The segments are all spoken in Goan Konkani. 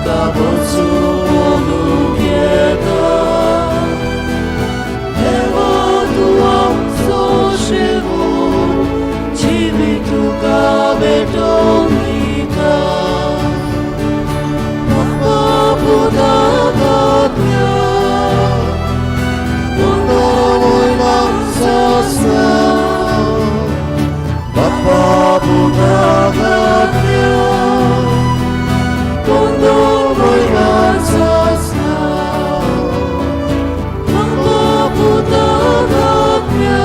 आतां वचून येता. देवा तूं आमचो शेवट, जिवीत तुका भेटोवन दिता. बापा पुता आत्म्या, वंदन सासना. बापा पुता आत्म्या, वंदन सासना. बापा पुता आत्म्या,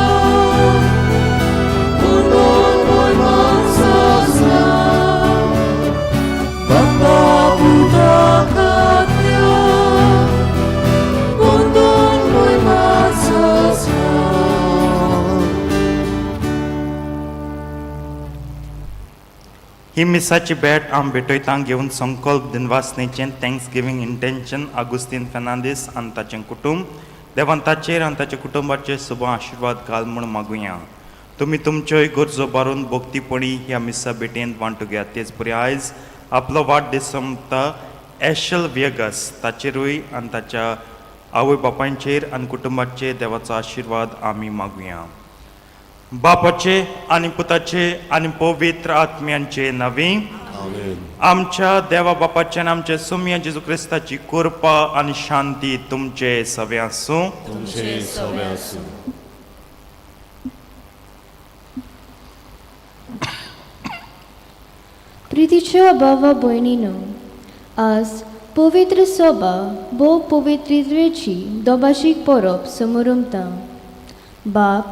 वंदन सासना. बापा पुता आत्म्या, वंदन सासना. ही मिसाची भेट आम भेटयतांक घेवन संकल्प दिनवासनेचें thanks giving intention Agostinho Fernandes आनी ताचें कुटुंब. देवान ताचेर आनी ताच्या कुटुंबाचेर शुभ आशिर्वाद घाल म्हूण मागुया. तुमी तुमच्योय गरजो बारून भक्तीपणी ह्या मिसा भेटेंत वांटू घेयात. तेच परी आयज आपलो वाडदीस सोंपता एशल व्यगस ताचेरूय आनी ताच्या आवय बापायचेर आनी कुटुंबाचेर देवाचो आशिर्वाद आमी मागुया. बापाचे आनी पुताचे आनी पवित्र आत्म्यांचे नांवी. आमेन. आमच्या देवा बापाचे आनी आमच्या सुमया जेजू क्रिस्ताची कृपा आनी शांती तुमचे सवे आसूं. तुमचे सवे आसूं. प्रितीच्यो भावा भयणीनो, आज पवित्र सोबा भोव पवित्रित्वेची दोभाशीक परब समोरमता. बाप,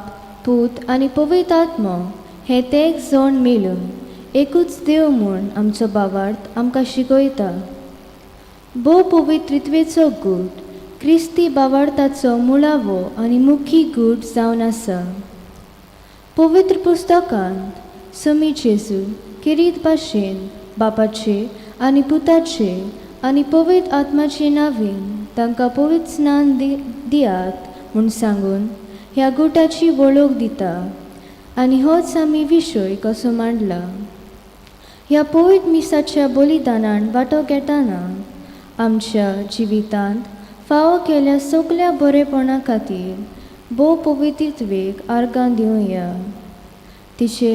पूत आनी पवित्र आत्मो हे तेग जण मेळून एकूच देव म्हूण आमचो भावार्थ आमकां शिकयता. भोव पवित्रित्वेचो गूट क्रिस्ती भावार्थाचो मुळावो आनी मुखी गूट जावन आसा. पवित्र पुस्तकांत समी जेजू किरीत भाशेन बापाचे आनी पुताचे आनी पवित्र आत्माचे नांवेन तांकां पवित्र स्नान दियात म्हूण सांगून ह्या गुटाची वळख दिता आनी होच आमी विशय कसो मांडला. ह्या पवित्र मिसाच्या बलिदानान वांटो घेताना आमच्या जिवितांत फावो केल्या सगल्या बरेपणा खातीर भोव पवित्रत्वेक आर्गां दिवया. तिचे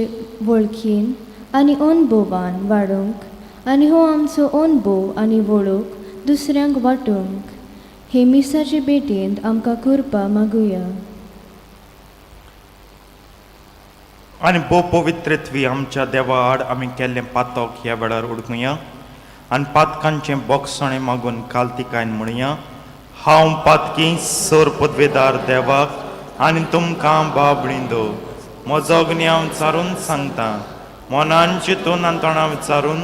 वळखीन आनी अणभवान वाडोवंक आनी हो आमचो अणभव आनी वळख दुसऱ्यांक वांटूंक हे मिसाचे भेटेंत आमकां कृपा मागुया. आनी भोव पवित्रत्वी आमच्या देवा आड आमी केल्लें पातक ह्या वेळार उडकुया आनी पातकांचें बोगसणें मागून कालतिकायन म्हणया. हांव पातकी सोर पदवेदार देवाक आनी तुमकां बाबणींदो म्हजो अग्नी विचारून सांगता. मनान चिंतून आनी तोंडां विचारून,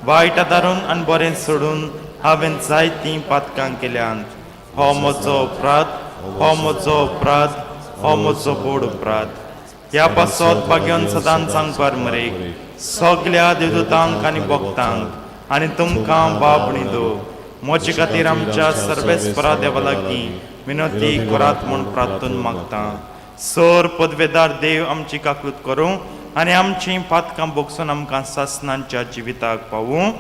वायट आदारून आनी बरें सोडून हांवें जायतीं पातकां केल्यांत. हो म्हजो अपराध, हो म्हजो अपराध, हो म्हजो व्हड अपराध. ह्या पासत भाग्यान सदांच सांगपार मरेक सगल्या देवदूतांक आनी भक्तांक आनी तुमकां बाबणीदो म्हजे खातीर आमच्या सर्वेस्परा देवा लागीं विनोती करात म्हूण प्रार्थून मागता. सर पदवेदार देव आमची काकूत करूं आनी आमचीं पातकां बोगसून आमकां सासनांच्या जिविताक पावूं.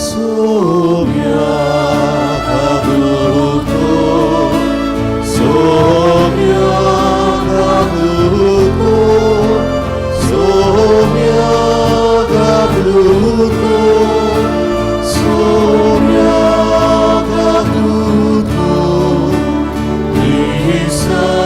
Sommia caduto, sommia caduto, sommia caduto, sommia caduto, Cristo.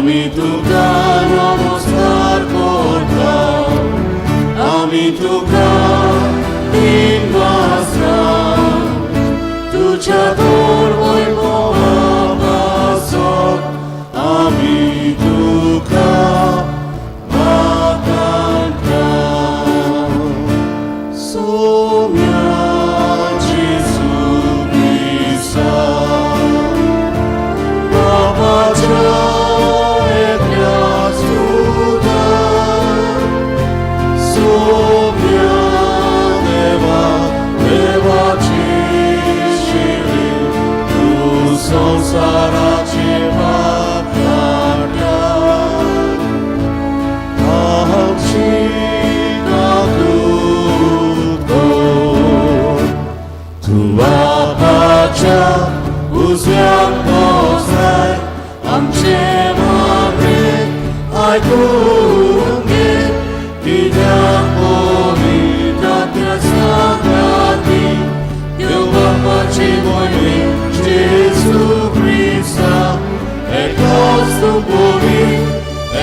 आमी तुका नमस्कार करता, आमी तुका दिनवासा, तुज्या दोर वैभवा पासत आमी तुका वाखाणटा. सोम्या जेजू क्रिस्ता, बापाच्या एकल्याच पुता, सोम्या देवा, देवाची शिरी, तूं संवसाराचे पाप काडटा, आमची काकूट कर. तूं बापाच्या उजव्याक बसलाय, आमचे मागणें आयकून घे, कित्याक पवित्र आत्म्या सांगाती देव बापाची मोहिमे जेजू क्रिस्ता, एकलोच तूं पवित्र,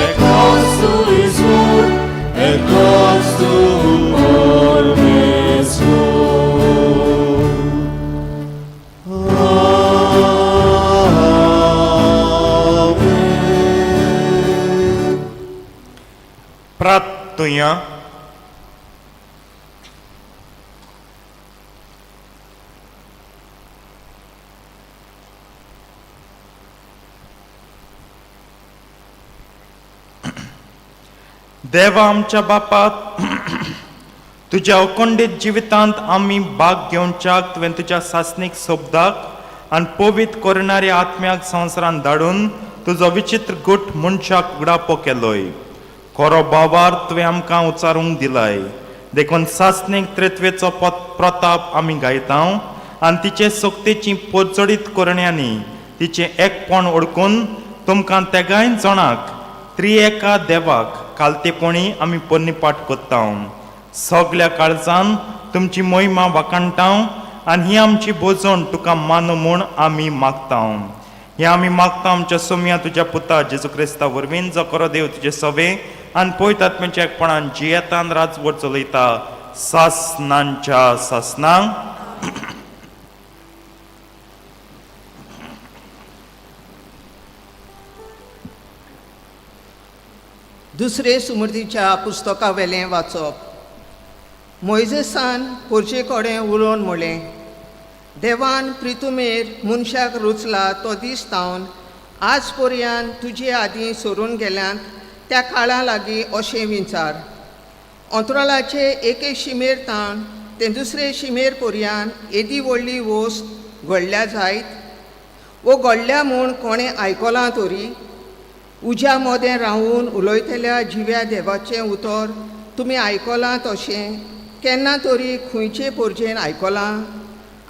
एकलोच तूं ईश्वर, एकलोच तूं परमेश्वर. आमेन. प्रार्थुया. देवा आमच्या बापात, तुज्या अखंडीत जिवितांत आमी भाग घेवच्याक तुवें तुज्या सासणीक शब्दाक आनी पवित्र करणाऱ्या आत्म्याक संवसारांत धाडून तुजो विचित्र गुट मनशाक उगडापो केलोय. खरो बावार तुवें आमकां उचारूंक दिलाय, देखून सासणीक त्रित्वेचो प्रताप आमी गायता आनी तिचे सक्तेची पोरचडीत करण्यांनी तिचें एकपण ओडकून तुमकां तेगाय जाणाक त्रिएका देवाक कालतेपणी आमी पोन्नीपाट कोत्ता. सगल्या काळजान तुमची मोहिमा वाखाणटा आनी ही आमची बोजवण तुका मानू म्हूण आमी मागता. हें आमी मागता आमच्या सोम्या तुज्या पुता जेजू क्रिस्ता वरवीं, जो खरो देव तुजे सवे आनी पवित्र आत्म्याच्या एकपणान जियेतान राजवट चलयता सासनांच्या सासनांक. दुसरे सुमृतीच्या पुस्तकावेलें वाचप. मोयजेसान पोरचे कडेन उलोवन म्हणलें, देवान प्रितुमेर मनशाक रुचला तो दीस तावन आज पर्यान तुजे आदीं सरून गेल्यात त्या काळा लागीं अशें विचार, अंतराळाचे एके शिमेर तावन ते दुसरे शिमेर पर्यान येदी व्हडली वस्त घडल्या जायत वो घडल्या म्हूण कोणें आयकलां तरी? उज्या मोदें रावून उलयतल्या जिव्या देवाचें उतर तुमी आयकलां तशें केन्ना तरी खंयचे पोरजेन आयकलां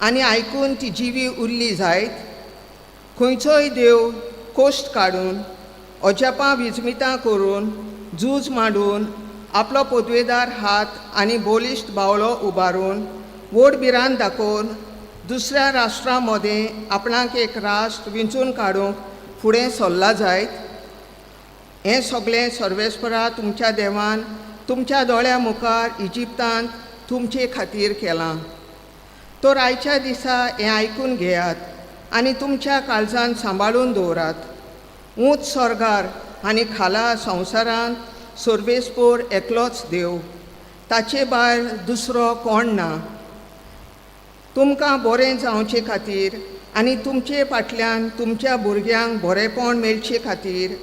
आनी आयकून ती जिवी उरली जायत? खंयचोय देव कोश्ट काडून अजापां विजमितां करून झूज मांडून आपलो पदवेदार हात आनी बलिश्ट बावलो उबारून व्हड भिरांत दाखोवन दुसऱ्या राष्ट्रां मदें आपणाक एक राष्ट्र विंचून काडूंक फुडें सरला जायत? हें सगळें सर्वेस्परा तुमच्या देवान तुमच्या दोळ्या मुखार इजिप्तांत तुमचे खातीर केलां. तर आयच्या दिसा हें आयकून घेयात आनी तुमच्या काळजान सांबाळून दवरात. ऊंच स्वर्गार आनी खाला संवसारांत सर्वेस्पोर एकलोच देव, ताचे भायर दुसरो कोण ना. तुमकां बरें जावचे खातीर आनी तुमचे फाटल्यान तुमच्या भुरग्यांक बरेंपण मेळचे खातीर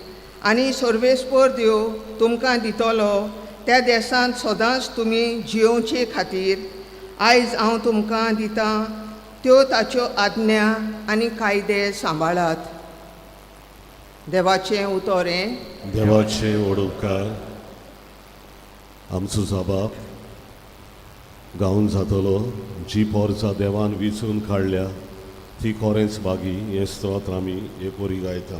आनी सर्वेस्पोर देव तुमकां दितलो त्या देसांत सदांच तुमी जियोवचे खातीर आयज हांव तुमकां दितां त्यो ताच्यो आज्ञा आनी कायदे सांबाळात. देवाचें उतर हें. देवाचे वडोपकार. आमचो जबाब गावन जातलो. जी पोरचा देवान विचून काडल्या ती कोरेंच बागी हें स्तोत्र आमी हे पोरी गायता.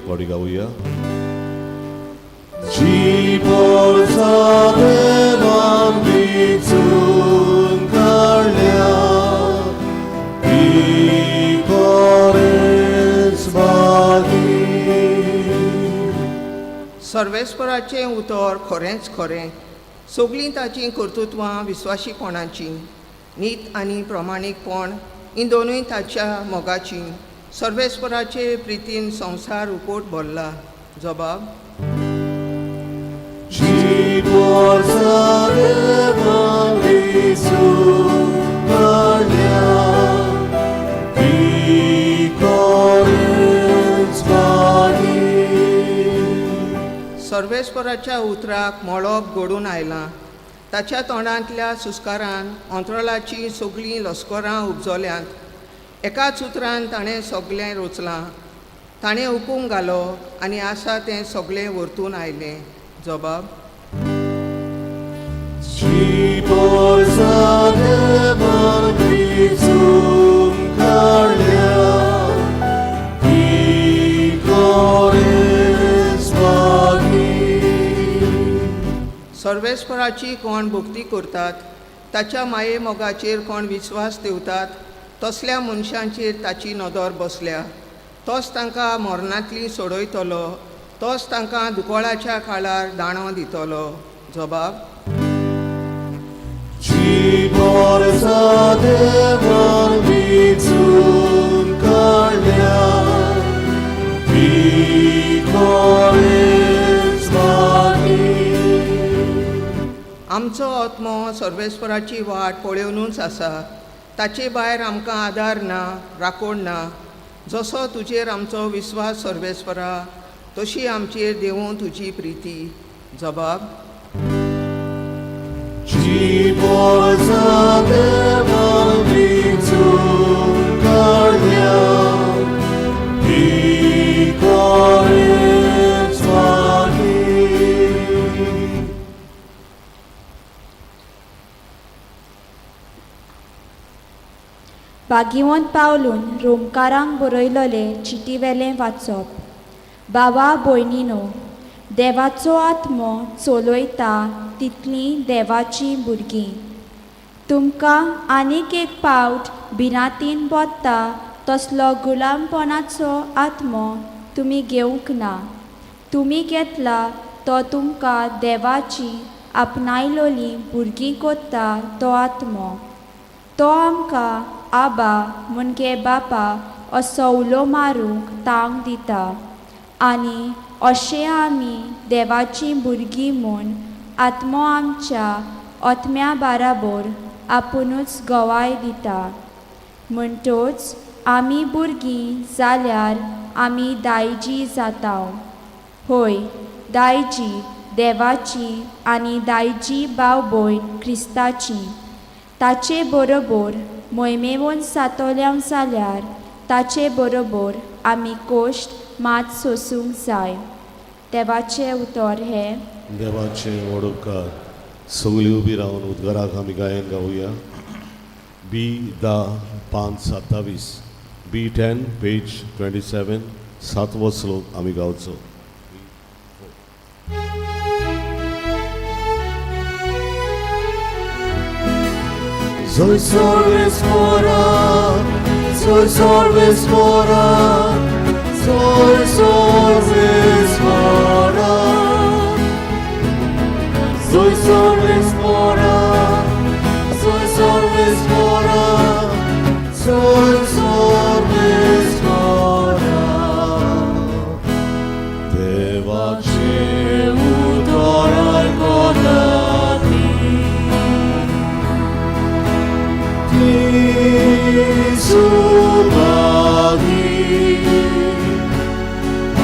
एक फावटी गावया. जी पोरसा देवान विचून काडल्या ती खरेंच भागी. सर्वेस्पराचें उतर खरेंच खरें, सगळीं ताचीं कर्तृत्वां विस्वाशीपणाचीं, नीत आनी प्रमाणीकपण हीं दोनूय ताच्या मोगाचीं. सर्वेस्पराचे प्रितीन संवसार उपोट भरला. जबाब. जी पोरसा देवान विचून काडल्या ती खरेंच भागी. सर्वेस्पराच्या उतराक मळब घडून आयलां. ताच्या तोंडांतल्या सुस्कारान अंतराळाचीं सगळीं लस्करां उपजल्यांत. एकाच उतरान ताणें सगळें रचलां. ताणें हुकूम घालो आनी आसा तें सगळें वरतून आयलें. जबाब. जी पोरसा देवान विचून काडल्या ती खरेंच भागी. सर्वेस्पराची कोण भक्ती करतात, ताच्या माये मोगाचेर कोण विस्वास दवरतात, तसल्या मनशांचेर ताची नदर बसल्या. तोच तांकां मरणांतली सोडयतलो, तोच तांकां दुकळाच्या काळार दाणो दितलो. जबाब. जी पोरसा देवान विचून काडल्या ती खरेंच भागी. आमचो आत्मो सर्वेस्पराची वाट पळोवनूच आसा. ताचे भायर आमकां आदार ना, राखण ना. जसो तुजेर आमचो विस्वास सर्वेस्परा, तशी आमचेर देवूं तुजी प्रिती. जबाब. जी पोरसा देवान विचून काडल्या ती खरेंच भागी. भागिवंत पावलून रोमकारांक बरयलोले चिटीवेलें वाचप. बाबा भयणीनो, देवाचो आत्मो चलयता तितलीं देवाचीं भुरगीं. तुमकां आनीक एक पावट भिरांतीन बोत्ता तसलो गुलामपणाचो आत्मो तुमी घेवंक ना. तुमी घेतला तो तुमकां देवाची आपणायलोली भुरगीं कोत्ता तो आत्मो. तो आमकां आबा मुणगे बापा असो उलो मारूंक तांक दिता आनी अशें आमी देवाचीं भुरगीं म्हूण आत्मो आमच्या आत्म्या बाराबोर आपुनूच गवाय दिता. म्हणटोच आमी भुरगीं जाल्यार आमी दायजी जाता. होय, दायजी देवाची आनी दायजी भाव भयण क्रिस्ताची. ताचे बरोबर मोयमेवन सातोल्या जाल्यार ताचे बरोबर आमी कोश्ट मात सोसूंक जाय. देवाचें उतर हें. देवाचे व्हड उपकार. सगळीं उबी रावन उद्गाराक आमी गायन गावया. बी 10 5 27, बी 10 पेज 27, सातवो श्लोक आमी गावचो. Soy सर्वेस्पोरा, soy सर्वेस्पोरा, soy सर्वेस्पोरा. Soy सर्वेस्पोरा, soy सर्वेस्पोरा, soy सर्वेस्पोरा. देवाचे उतर आयकताती ती सुभागी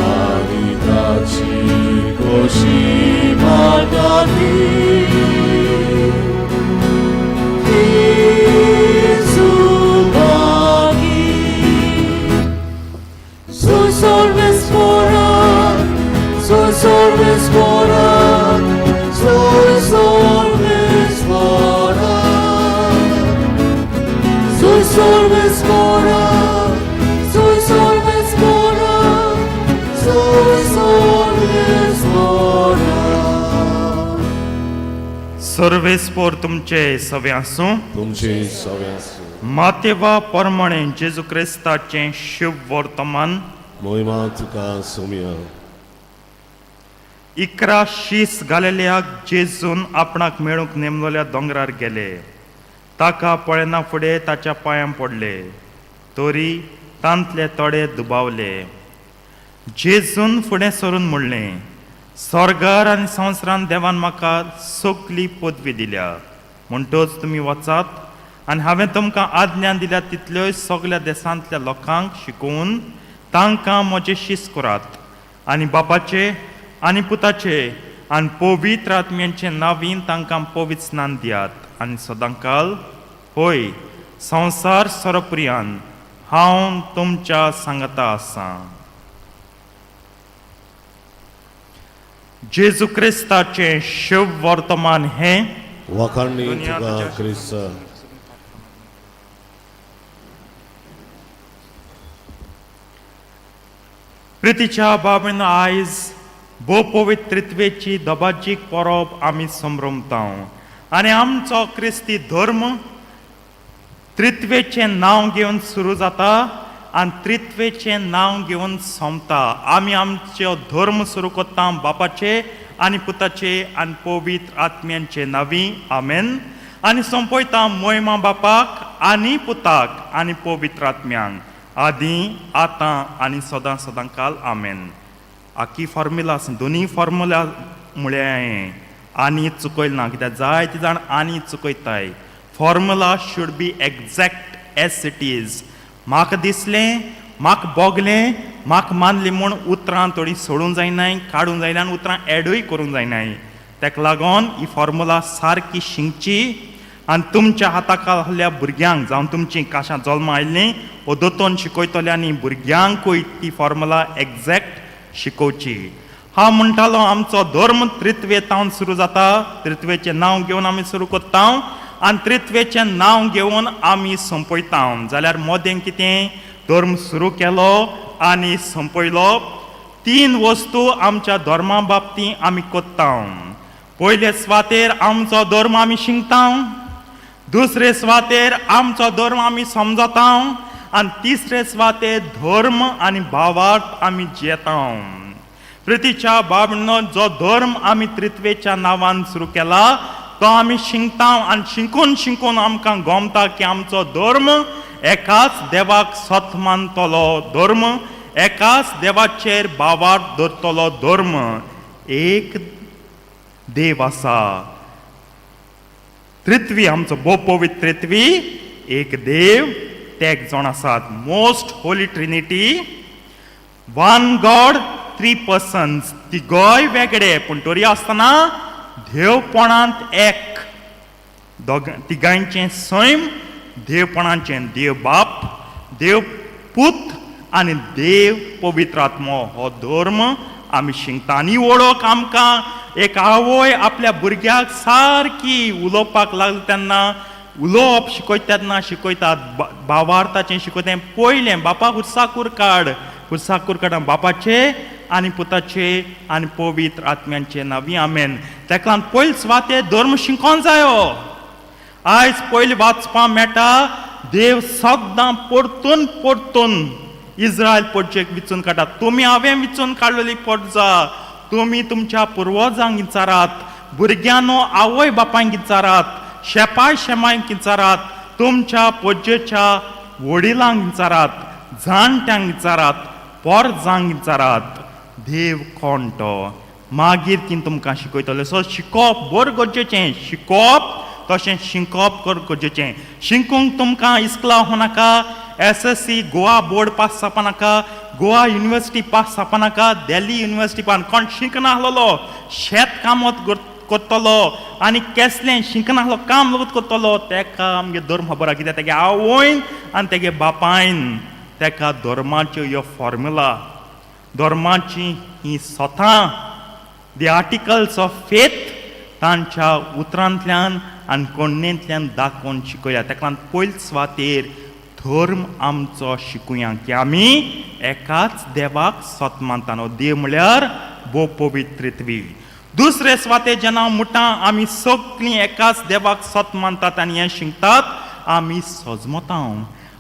आनी ताची खोशी मागताती ती सुभागी. सर्वेस्पोर तुमचे सवे आसूं. तुमचे सवे आसूं. मातेवा परमणे जेजू क्रिस्ताचें शुभ वर्तमान. मोहिमा तुका सोम्या. 11 शीस घालेल्याक जेजून आपणाक मेळूंक नेमलोल्या दोंगरार गेले. ताका पळयना फुडें ताच्या पांयां पडले, तरी तांतले थोडे दुबावले. जेजून फुडें सरून म्हणलें, स्वर्गार आनी संवसारान देवान म्हाका सगली पदवी दिल्या. म्हणटच तुमी वचात आनी हांवें तुमकां आज्ञा दिल्या तितल्योय सगल्या देसांतल्या लोकांक शिकोवन तांकां म्हजें शीस करात आनी बापाचे आनी पुताचे आनी पवित्र आत्म्यांचे नांवीन तांकां पवित्र स्नान दियात आनी सदांकाल, होय, संवसार सोरप्रियान हांव तुमच्या सांगता आसां. जेजू क्रिस्ताचें शुभ वर्तमान हें. वाखाणणी दुनिया तुका तुज्या- क्रिस्ता. प्रितीच्या बाबीन, आयज भोव पवित्र त्रित्वेची दबाजीक परब आमी संभ्रमता आनी आमचो क्रिस्ती धर्म त्रित्वेचें नांव घेवन सुरू जाता आनी त्रित्वेचें नांव घेवन सोंपता. आमी आमचो धर्म सुरू करता बापाचे आनी पुताचे आनी पवित्र आत्म्यांचे नांवी, आमेन. आनी सोंपयता मोयमा बापाक आनी पुताक आनी पवित्र आत्म्यांक, आदी, आतां आनी सदां सदां काल, आमेन. आखी फॉर्मुला आसा, दोनी फॉर्मुला म्हळ्यार हांवें आनी चुकयल ना, कित्याक जायते जाण आनी चुकयताय. Formula should be exact as it is. म्हाका दिसलें, म्हाका भोगलें, म्हाका मानलें म्हूण उतरां थोडीं सोडूंक जायनाय, काडूंक जायना आनी उतरां एडूय करूंक जायनाय. ताका लागून ही फॉर्मुला सारकी शिंकची आनी तुमच्या हाता खाल्या भुरग्यांक, जावं तुमचीं काशां जल्मा आयिल्लीं वो दोतोन शिकयतल्यांनी भुरग्यांकूय ती फॉर्मुला एग्जॅक्ट शिकोवची. हांव म्हणटालो, आमचो धर्म त्रित्वेतावन सुरू जाता. त्रित्वेचें नांव घेवन आमी सुरू करता आनी त्रित्वेचें नांव घेवन आमी सोंपयता. जाल्यार मोदें कितें? धर्म सुरू केलो आनी सोंपयलो. तीन वस्तू आमच्या धर्मा बाबतींत आमी करता. पयले सुवातेर आमचो धर्म आमी शिंकता, दुसरे सुवातेर आमचो धर्म आमी समजता आनी तिसरे सुवातेर धर्म आनी भावार्थ आमी जियेता. प्रितीच्या बाबनो, जो धर्म आमी त्रित्वेच्या नांवान सुरू केला तो आमी शिंकता आनी शिंकून शिंकून आमकां गोमता की आमचो धर्म एकाच देवाक सत मानतलो धर्म, एकाच देवाचेर भावार्थ दवरतलो धर्म. एक देव आसा, त्रित्वी, आमचो भोव पवित्र त्रित्वी, एक देव, ते एक जाण आसात. Most Holy Trinity, one God, three persons. तिगोय वेगळे पूण तरी आसतना देवपणांत एक. दोग तिगांचें सैम देवपणाचें. देव बाप, देव पूत आनी देव पवित्र आत्मो. हो धर्म आमी शिंकता आनी वळख आमकां एक आवय आपल्या भुरग्याक सारकी उलोवपाक लागली तेन्ना, उलोवप शिकयता तेन्ना शिकयतात, भावार्थाचें शिकयता. पयलें बापा खुर्साकूर काड, खुर्साकूर काड, बापाचे आनी पुताचे आनी पवित्र आत्म्यांचे नांवी, आमेन. ताका लागून पयले सुवातेर धर्म शिकोन जायो. आयज पयलीं वाचपाक मेळटा, देव सद्दां परतून परतून इस्रायल पोटजेक विचून काडटा. तुमी हांवें विचून काडलेली पोटजा, तुमी तुमच्या पुर्वजांक विचारात, भुरग्यांनो आवय बापायक विचारात, शेपाय शेमायक विचारात, तुमच्या पोजेच्या वडिलांक विचारात, जाणट्यांक विचारात, पोरजांक विचारात, देव कोण तो. मागीर ती तुमकां शिकयतले. सो शिकोवप बरें गरजेचें. शिकोवप तशें शिंकप कर गरजेचें. शिकूंक तुमकां इस्कला वचूं नाका, एसएससी गोवा बोर्ड पास जावपा नाका, गोवा युनिवर्सिटी पास जावपा नाका, दिल्ली युनिवर्सिटी पास. कोण शिकनासलेलो शेत कामत करतलो आनी केसलें शिकनासलो काम लेगीत करतलो, तेका आमगे धर्म खबर आसा, कित्याक तेगे आवयन आनी तेगे बापायन तेका धर्माच्यो ह्यो फॉर्मुला, धर्माची ही सतां, the articles of faith, तांच्या उतरांतल्यान आनी कोणणेंतल्यान दाखोवन शिकया. ताका लागून पयले सुवातेर धर्म आमचो शिकुया की आमी एकाच देवाक सत मानता. देव म्हळ्यार भोव पवित्र त्रित्वी. दुसरे सुवाते जेन्ना मुटां आमी सगळीं एकाच देवाक सत मानतात आनी हें शिंकतात आमी सजमता.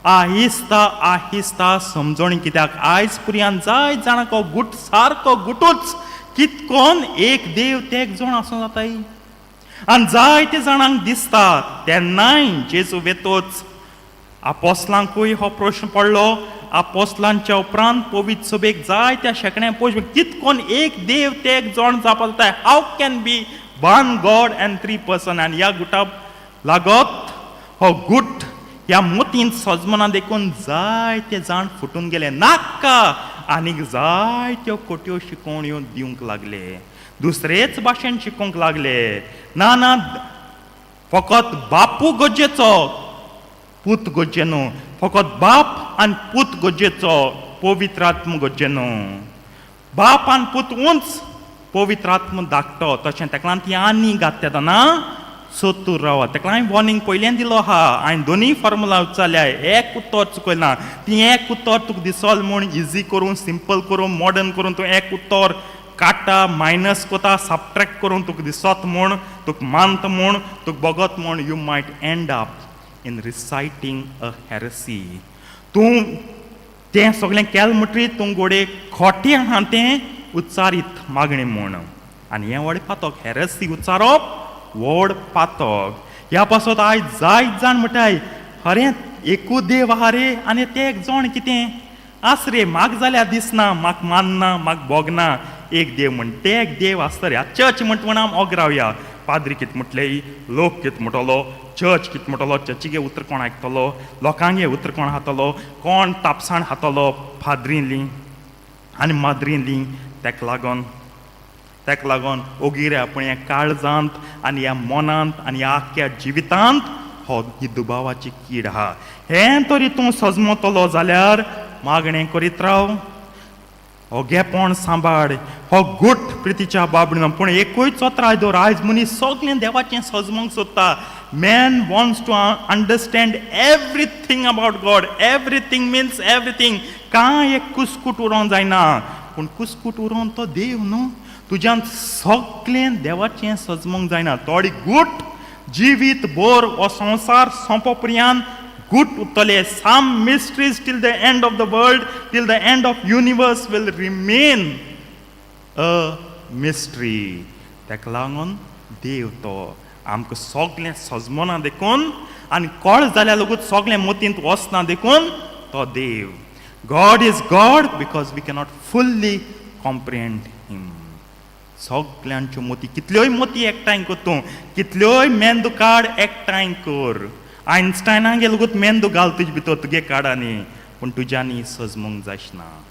आहिस्ता आहिस्ता समजणी, कित्याक आयज पुरयान जाय जाणांक हो गुट सारको गुटूच कितकोन एक देव ते एक जण आसूं जाताय आनी जायते जाणांक दिसता. तेन्नाय जेजू वेतोच आपोसलांकूय हो प्रश्न पडलो. आपोसलांच्या उपरांत पवित्र सभेक जायत्या शेंकड्या पयस कितकोन एक देव ते एक जण जावपा जाता? How can be one God and three person? आनी ह्या गुटा लागत हो गुट ह्या मोतींत सजमना देखून जायते जाण फुटून गेले नाका आनीक जायत्यो खोट्यो शिकवण्यो दिवंक लागले, दुसरेच भाशेन शिकोवंक लागले. ना ना, फकत बापू गरजेचो, पूत गरजे न्हू. फकत बाप आनी पूत गरजेचो, पवित्र आत्म गरजे न्हू. बाप आनी पूत उंच, पवित्र आत्म धाकटो. तशें ताका लागून ती आनी घातल्या तेन्ना सोतूर रावा. ताका हांवें वॉर्निंग पयल्यान दिलो आहा. हांवें दोनूय फॉर्मुला उच्चारल्या, एक उतर चुकयना. ती एक उतर तुका दिसोल म्हूण इजी करून, सिंपल करून, मॉडर्न करून तूं एक उतर काडटा, मायनस कोता, सबट्रॅक्ट करून तुका दिसत म्हूण, तुका मानता म्हूण, तुका बगत म्हूण, you might end up in reciting a heresy. तूं तें सगळें केलें म्हणटरीर तूं गोडे खोटें आहा तें उच्चारीत मागणें म्हूण. आनी हें व्हड पातक, हेरसी उच्चारप व्हड पातक. ह्या पासत आयज जायत जाण म्हणटाय, खरें एकू देव आहा रे आनी ते एक जण कितें आस रे, म्हाका जाल्यार दिसना, म्हाका मानना, म्हाका भोगना एक देव म्हण. ते एक देव आसता रे. चर्च म्हणटा म्हण आम ओग रावया. पाद्री कितें म्हटले, लोक कितें म्हणटलो, चर्च कितें म्हणटलो, चर्चीगे उतर कोण आयकतलो, लोकांगे उतर कोण हातलो, कोण तापसाण हातलो फादरीली आनी माद्रीली. ताका लागून ओगी रे. पूण ह्या काळजांत आनी ह्या मनांत आनी ह्या आख्ख्या जिवितांत हो ही दुबावाची कीड आहा. हें तरी तूं सजमतलो जाल्यार मागणें करीत राव, ओगेपण सांबाळ, हो गुट प्रितीच्या बाबडीन. पूण एकूय चोत्राय दवर, आयज मनीस सगळें देवाचें सजमोंक सोदता. Man wants to understand everything about God. Everything means everything. कांय एक कुस्कूट उरोंक जायना. पूण कुस्कूट उरोन तो देव न्हू. तुज्यान सगळें देवाचें सजमोंक जायना. थोडी गुट जिवीत भर, हो संवसार सोंपो पर्यंत गुट उरतले. Some mysteries till the end of the world, till the end of universe will remain a mystery. ताका लागून देव तो आमकां सगळें सजमना देखून आनी कळ जाल्यार लगूच सगळें मोतींत वचना देखून तो देव. God is God because we cannot fully comprehend him. सगल्यांच्यो मोती, कितल्योय मोती एकठांय कर तूं, कितल्योय मेंदू काड एकठांय कर, आयन्स्टायनाक लगूत मेंदू घाल तुजे भितर, तुगे काडांनी, पूण तुज्यांनी सजमूंक जायना.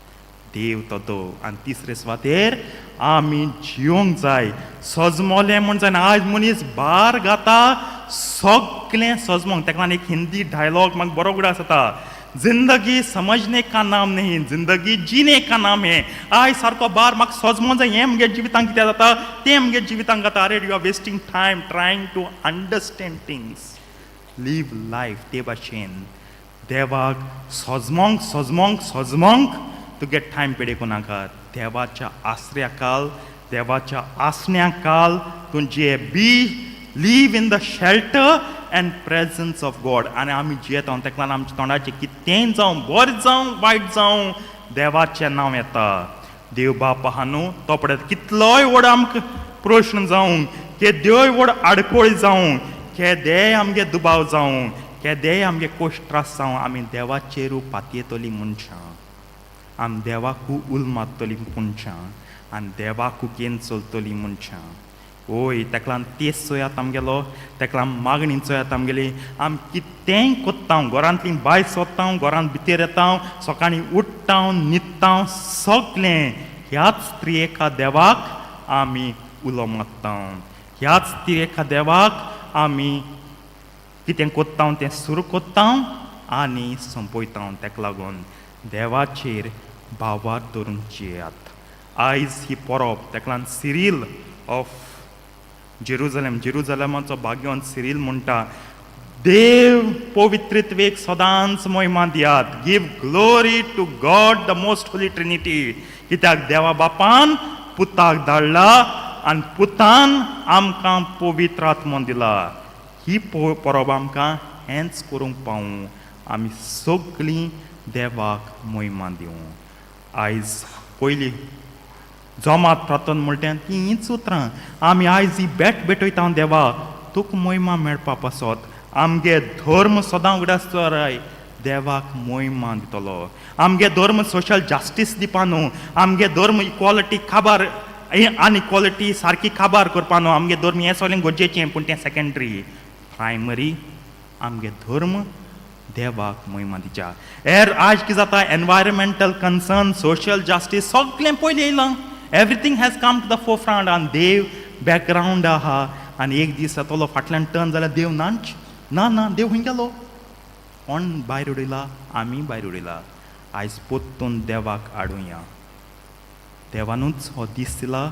देव तो तो. आनी तिसरे सुवातेर आमी जियोंक जाय. सजमोलें म्हूण जायना. आयज मनीस भार घाता सगळें सजमोंक. ताका लागून एक हिंदी डायलॉग म्हाका बरो उगडास जाता, "जिंदगी समझने का नाम नहीं, जिंदगी जीने का नाम है." आयज सारको बार म्हाका सजमों जाय, हें म्हगे जिवितांत कितें जाता, तें म्हगे जिवितांत जाता. अरे, you are wasting time trying to understand things. Live life. ते भाशेन देवाक सजमोंक सजमोंक सजमोंक तुगे टायम पिडे नाका. देवाच्या आसऱ्या काल, देवाच्या आसण्या काल तूं जे be live in the shelter and presence of God. आनी आमी जियेता ताका लागून आमच्या तोंडाचें कितेंय जावं, बरें जावं, वायट जावं, देवाचें नांव येता. देव बाप आहा न्हू, तो पळयता. कितलोय व्हड आमकां प्रश्न जावं, केद्योय व्हड आडखळी जावं, केदेय आमगे दुबाव जावं, केदेय आमगे कोश्ट त्रास जावं, आमी देवाचेर पातयेतलीं मनशां. आमी देवाकू उल मारतलीं मनशां आनी देवाकू केन चलतलीं मनशां. ओय, ताका लागून तेज चोयात आमगेलो, ताका लागून मागणी चोयात आमगेली. आमी कितेंय कोत्ता, घरांतली बायल सोदता, घरांत भितर येता, सकाळीं उठ्ठा, न्हिदता, सगळें ह्याच त्रिएका देवाक आमी उलो मारता. ह्याच त्रिएका देवाक आमी कितें कोत्ता तें सुरू कोत्ता आनी सोंपयता. ताका लागून देवाचेर भावार्थ धरून जियात. आयज ही परब, ताका लागून सिरील ऑफ जेरुजलेम, जेरुजलेमाचो भाग्यवंत सिरील म्हणटा, देव पवित्रत्वेक सदांच महिमा दियात. Give glory to God the most holy Trinity. कित्याक देवा बापान पुताक धाडला. आनी पुतान आमकां पवित्र आत्मो दिला. ही परब आमकां हेंच करूंक पावूं, आमी सगळीं देवाक मोहिमा दिवं. आयज पयलीं जोमात प्रार्थना म्हणटा ती हींच उतरां. आमी आयज ही भेट भेटयता देवा, तुका मोहिमा मेळपा पासत आमगे धर्म सदां उगडास दवराय, देवाक मोहिमा दितलो. आमगे धर्म सोशल जस्टीस दिवपा न्हू, आमगे धर्म इक्वॉलिटी काबार अनइक्वॉलिटी सारकी काबार करपा न्हू. आमगे धर्म हें सगळें गरजेचें, पूण तें सेकेंडरी. प्रायमरी आमगे धर्म देवाक मोहिमा दिच्या. एर आज कितें जाता, एनवायरमेंटल कन्सर्न, सोशल जस्टीस सगळें पयलीं येयलां. Everything has come to the forefront आनी देव बॅकग्रावंड आहा. आनी एक दीस जातलो फाटल्यान टर्न जाल्यार देव नाच ना ना, देव खंय गेलो? कोण भायर उडयला? आमी भायर उडयला. आयज पोत्तून देवाक हाडुया. देवानूच हो दीस दिला,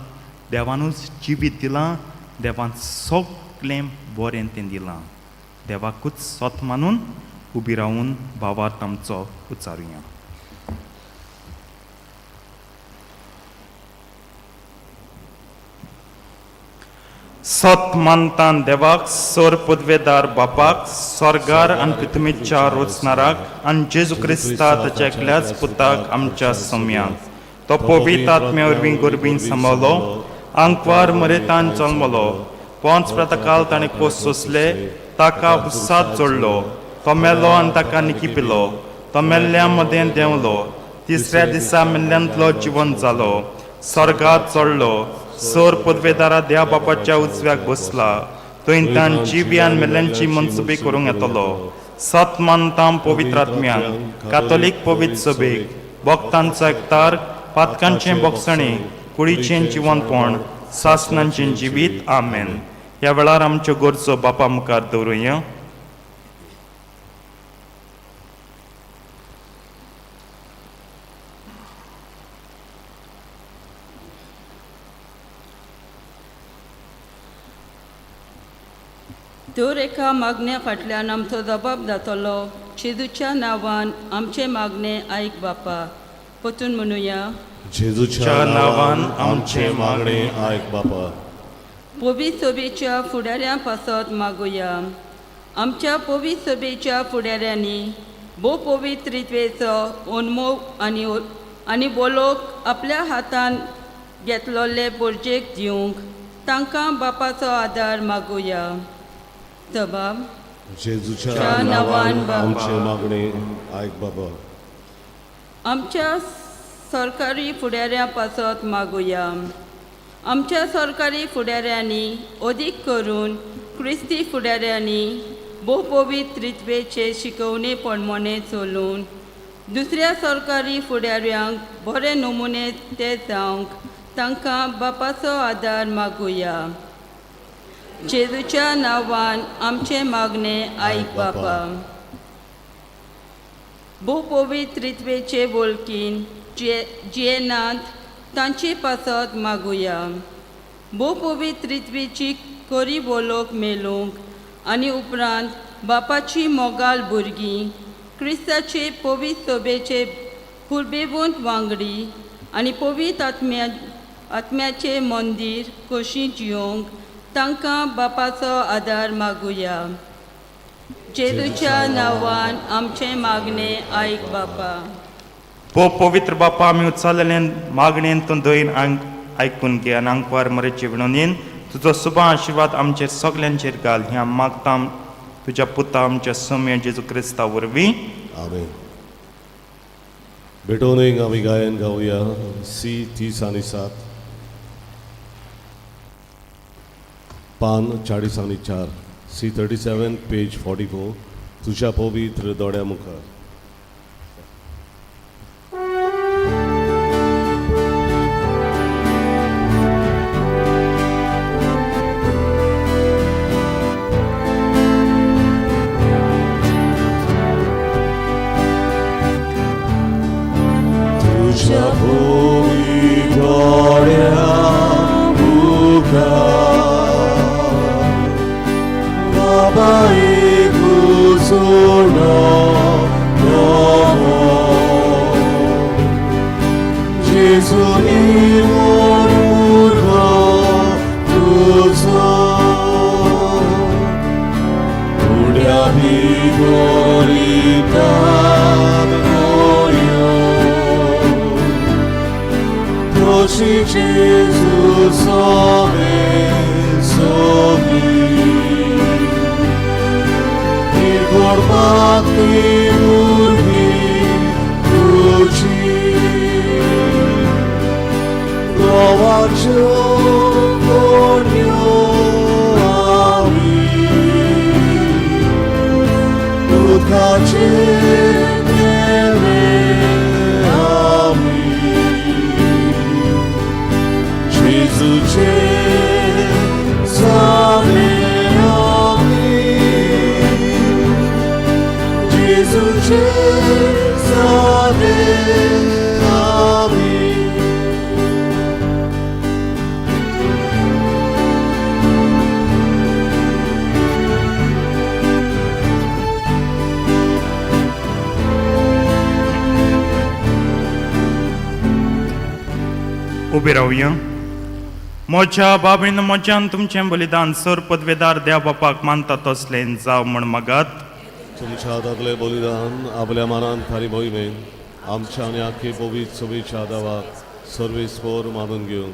देवानूच जिवीत दिलां, देवान सगळें बरें तें दिलां. देवाकूच सत मानून उबी रावून भावार्थ आमचो उच्चारुया. सत मानतान देवाक, सोर पदवेदार बापाक, स्वर्गार आनी पृथ्वीच्या रोचनाराक, आनी जेजू क्रिस्ता ताच्या एकल्याच पुताक, आमच्या सम्याक, तो पवित्र आत्म्या वरवीं गोरबीन सांबाळलो, आंकवार मरेतान जल्मलो, पोंच प्रतकाल ताणें कोस सोंसले, ताका उसात जोडलो, तो मेलो आनी ताका निकिपिलो, तो मेल्ल्या मदें देंवलो, तिसऱ्या दिसा मेल्ल्यांतलो जिवन जालो, स्वर्गात चडलो, सोर पदवेदारा देवा बापाच्या उजव्याक बसला, थंय ताण जिव्यान मेल्ल्यांची मनसुबी करूंक येतलो. सत मानतां पवित्र आत्म्याक, कातोलीक पवित्र सभेक, भक्तांचो एकतार, पातकांचें बोगसणें, कुडीचें जिवनपण, सासनांचें जिवीत. आमेन. ह्या वेळार आमच्यो गरजो बापा मुखार दवरुया. दर एका मागण्या फाटल्यान आमचो जबाब जातलो. जेजूच्या नांवान आमचें मागणें आयक बापा. परतून म्हणुया. जेजूच्या नांवान आमचें मागणें आयक बापा. पवित्र सभेच्या फुडाऱ्यां पासत मागुया. आमच्या पवित्र सभेच्या फुडाऱ्यांनी भोव पवित्रित्वेचो अनमोग आनी बोलोक आपल्या हातान घेतलोले बोरजेक दिवंक तांकां बापाचो आदार मागुया. जबाब. जेजूच्या च्या नांवान नांवान बापा. आमचें मागणें आयक बाबा. आमच्या सरकारी फुडाऱ्यां पासत मागुया. आमच्या सरकारी फुडाऱ्यांनी, अदीक करून क्रिस्ती फुडाऱ्यांनी, भोव पवित्रित्वेचे शिकवणे प्रमाणे चलून दुसऱ्या सरकारी फुडाऱ्यांक बरे नमुने ते जावंक तांकां बापाचो आदार मागुया. जेजूच्या नांवान आमचें मागणें आयक बापा. भोव पवित्रित्वेचे वळखीन जियेनात तांचे पासत मागुया. भोव पवित्रित्वेची खरी वळख मेळूंक आनी उपरांत बापाची मोगाल भुरगीं, क्रिस्ताचे पवित्र सभेचे पुर्बेवंत वांगडी आनी पवित्र आत्म्याचे मंदीर कशी जियोंक तांकां बापाचो आदार मागुया. जेजूच्या नांवान आमचें मागणें आयक बापा. पो पवित्र बापा, आमी उच्चारलेले मागणेन तूं दयेन आयकून घे आनी आंकवार मरेचे विनोदीन तुजो सुबा आशिर्वाद आमचेर सगल्यांचेर घाल. ह्या मागता तुज्या पुता आमच्या सोम्या जेजू क्रिस्ता वरवीं. आमेन. भेटवणेक आमी गायन गावया सी 30 आनी 7, पान 40 आनी 4, सी 37 पेज 44, तुज्या पवित्र दोळ्या मुखार. तुझ्या पवित्र दोळ्या मुखार बाबा एक उजळो नवो, जेजू निर्मूल उरलो तुळशी जेजू सोवे सोबी निर्गुण भक्ती उर्वी तुजी देवाच्यो कोण्यो आमी उदकाचे देवे आमी जेजूचे जाले आमी जेजूचे जाले आमी. उबे रावया. म्हज्या बाबीन म्हज्यान तुमचें बलिदान सर पदवेदार देव बापाक मानता तसलें जावं म्हण मागात. तुमच्या हातांतलें बलिदान आपल्या मनान थारी मोहिमेन आमच्या आनी आख्खे पवित्र सभेच्या देवाक सर्वेस्पोर मानून घेवन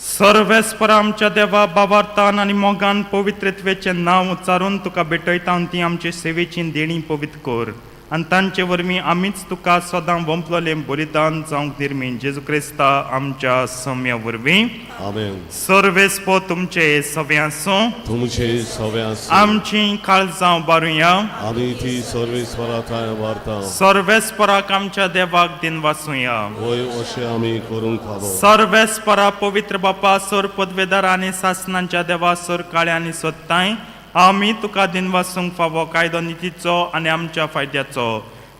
सर्वेस्पर आमच्या देवा बाबार्थान आनी मोगान पवित्रत्वेचें नांव उच्चारून तुका भेटयता आनी ती आमचे सेवेची देणी पवित्र कर आनी तांचे वरवीं आमीच तुका सदां वंपलोलें बलिदान जावंक निर्मीन जेजू क्रिस्ता आमच्या सम्या वरवीं. आमेन. सर्वेस्पो तुमचे सगळे आसूं. तुमचे सगळे आसूं. आमची काळजां बारुया. आमी ती सर्वेस्परा थंय वारता. सर्वेस्पराक आमच्या देवाक दिनवासुया. वय अशें आमी करूंक फावो. सर्वेस्परा पवित्र बापा सर पदवेदार आनी सासनांच्या देवा सर काळ्या आनी सोदताय आमी तुका दिनवासूंक फावो कायदो नितीचो आनी आमच्या फायद्याचो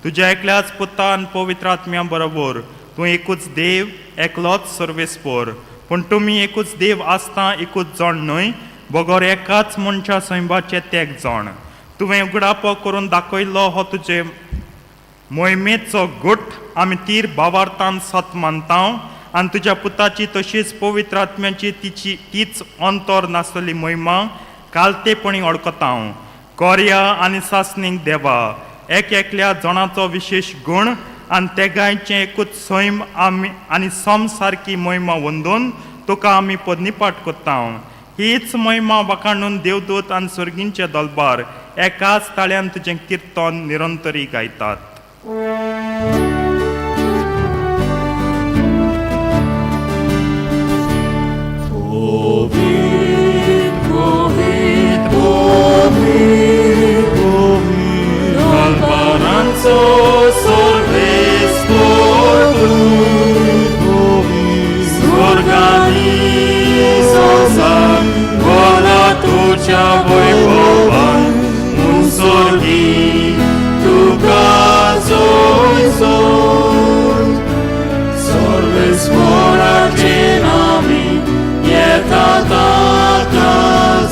तुज्या एकल्याच पुता आनी पवित्र आत्म्या बरोबर तूं एकूच देव एकलोच सर्वेस्पोर पूण तुमी एकूच देव आसता एकूच जण न्हय बगर एकाच मनशा सैंबाचे तेग जण तुवें उगडापो करून दाखयलो हो तुजे मोहिमेचो गुट आमी तीर भावार्थान सत मानता आनी तुज्या पुताची तशीच पवित्र आत्म्याची तिची तीच अंतर नासलेली मोहिमा कालतेपणी वळखता हांव कोर्या आनी सासणीक देवा एक एकल्या जणाचो विशेश गूण आनी तेगांयचें एकूच सैम आमी आनी सम सारकी मोहिमा वंदून तुका आमी पदनीपाट करता. हीच महिमा वाखाणून देवदूत आनी सर्गींचे दलबार एकाच ताळ्यान तुजें किर्तन निरंतरी गायतात. दलबारांचो सर्वेस्पोर तूं स्वर्गानी संवसार भरला तुज्या वैभवान म्हूण सर्गी तुका जोय सर्वेस्पोराचे नामी येता ताका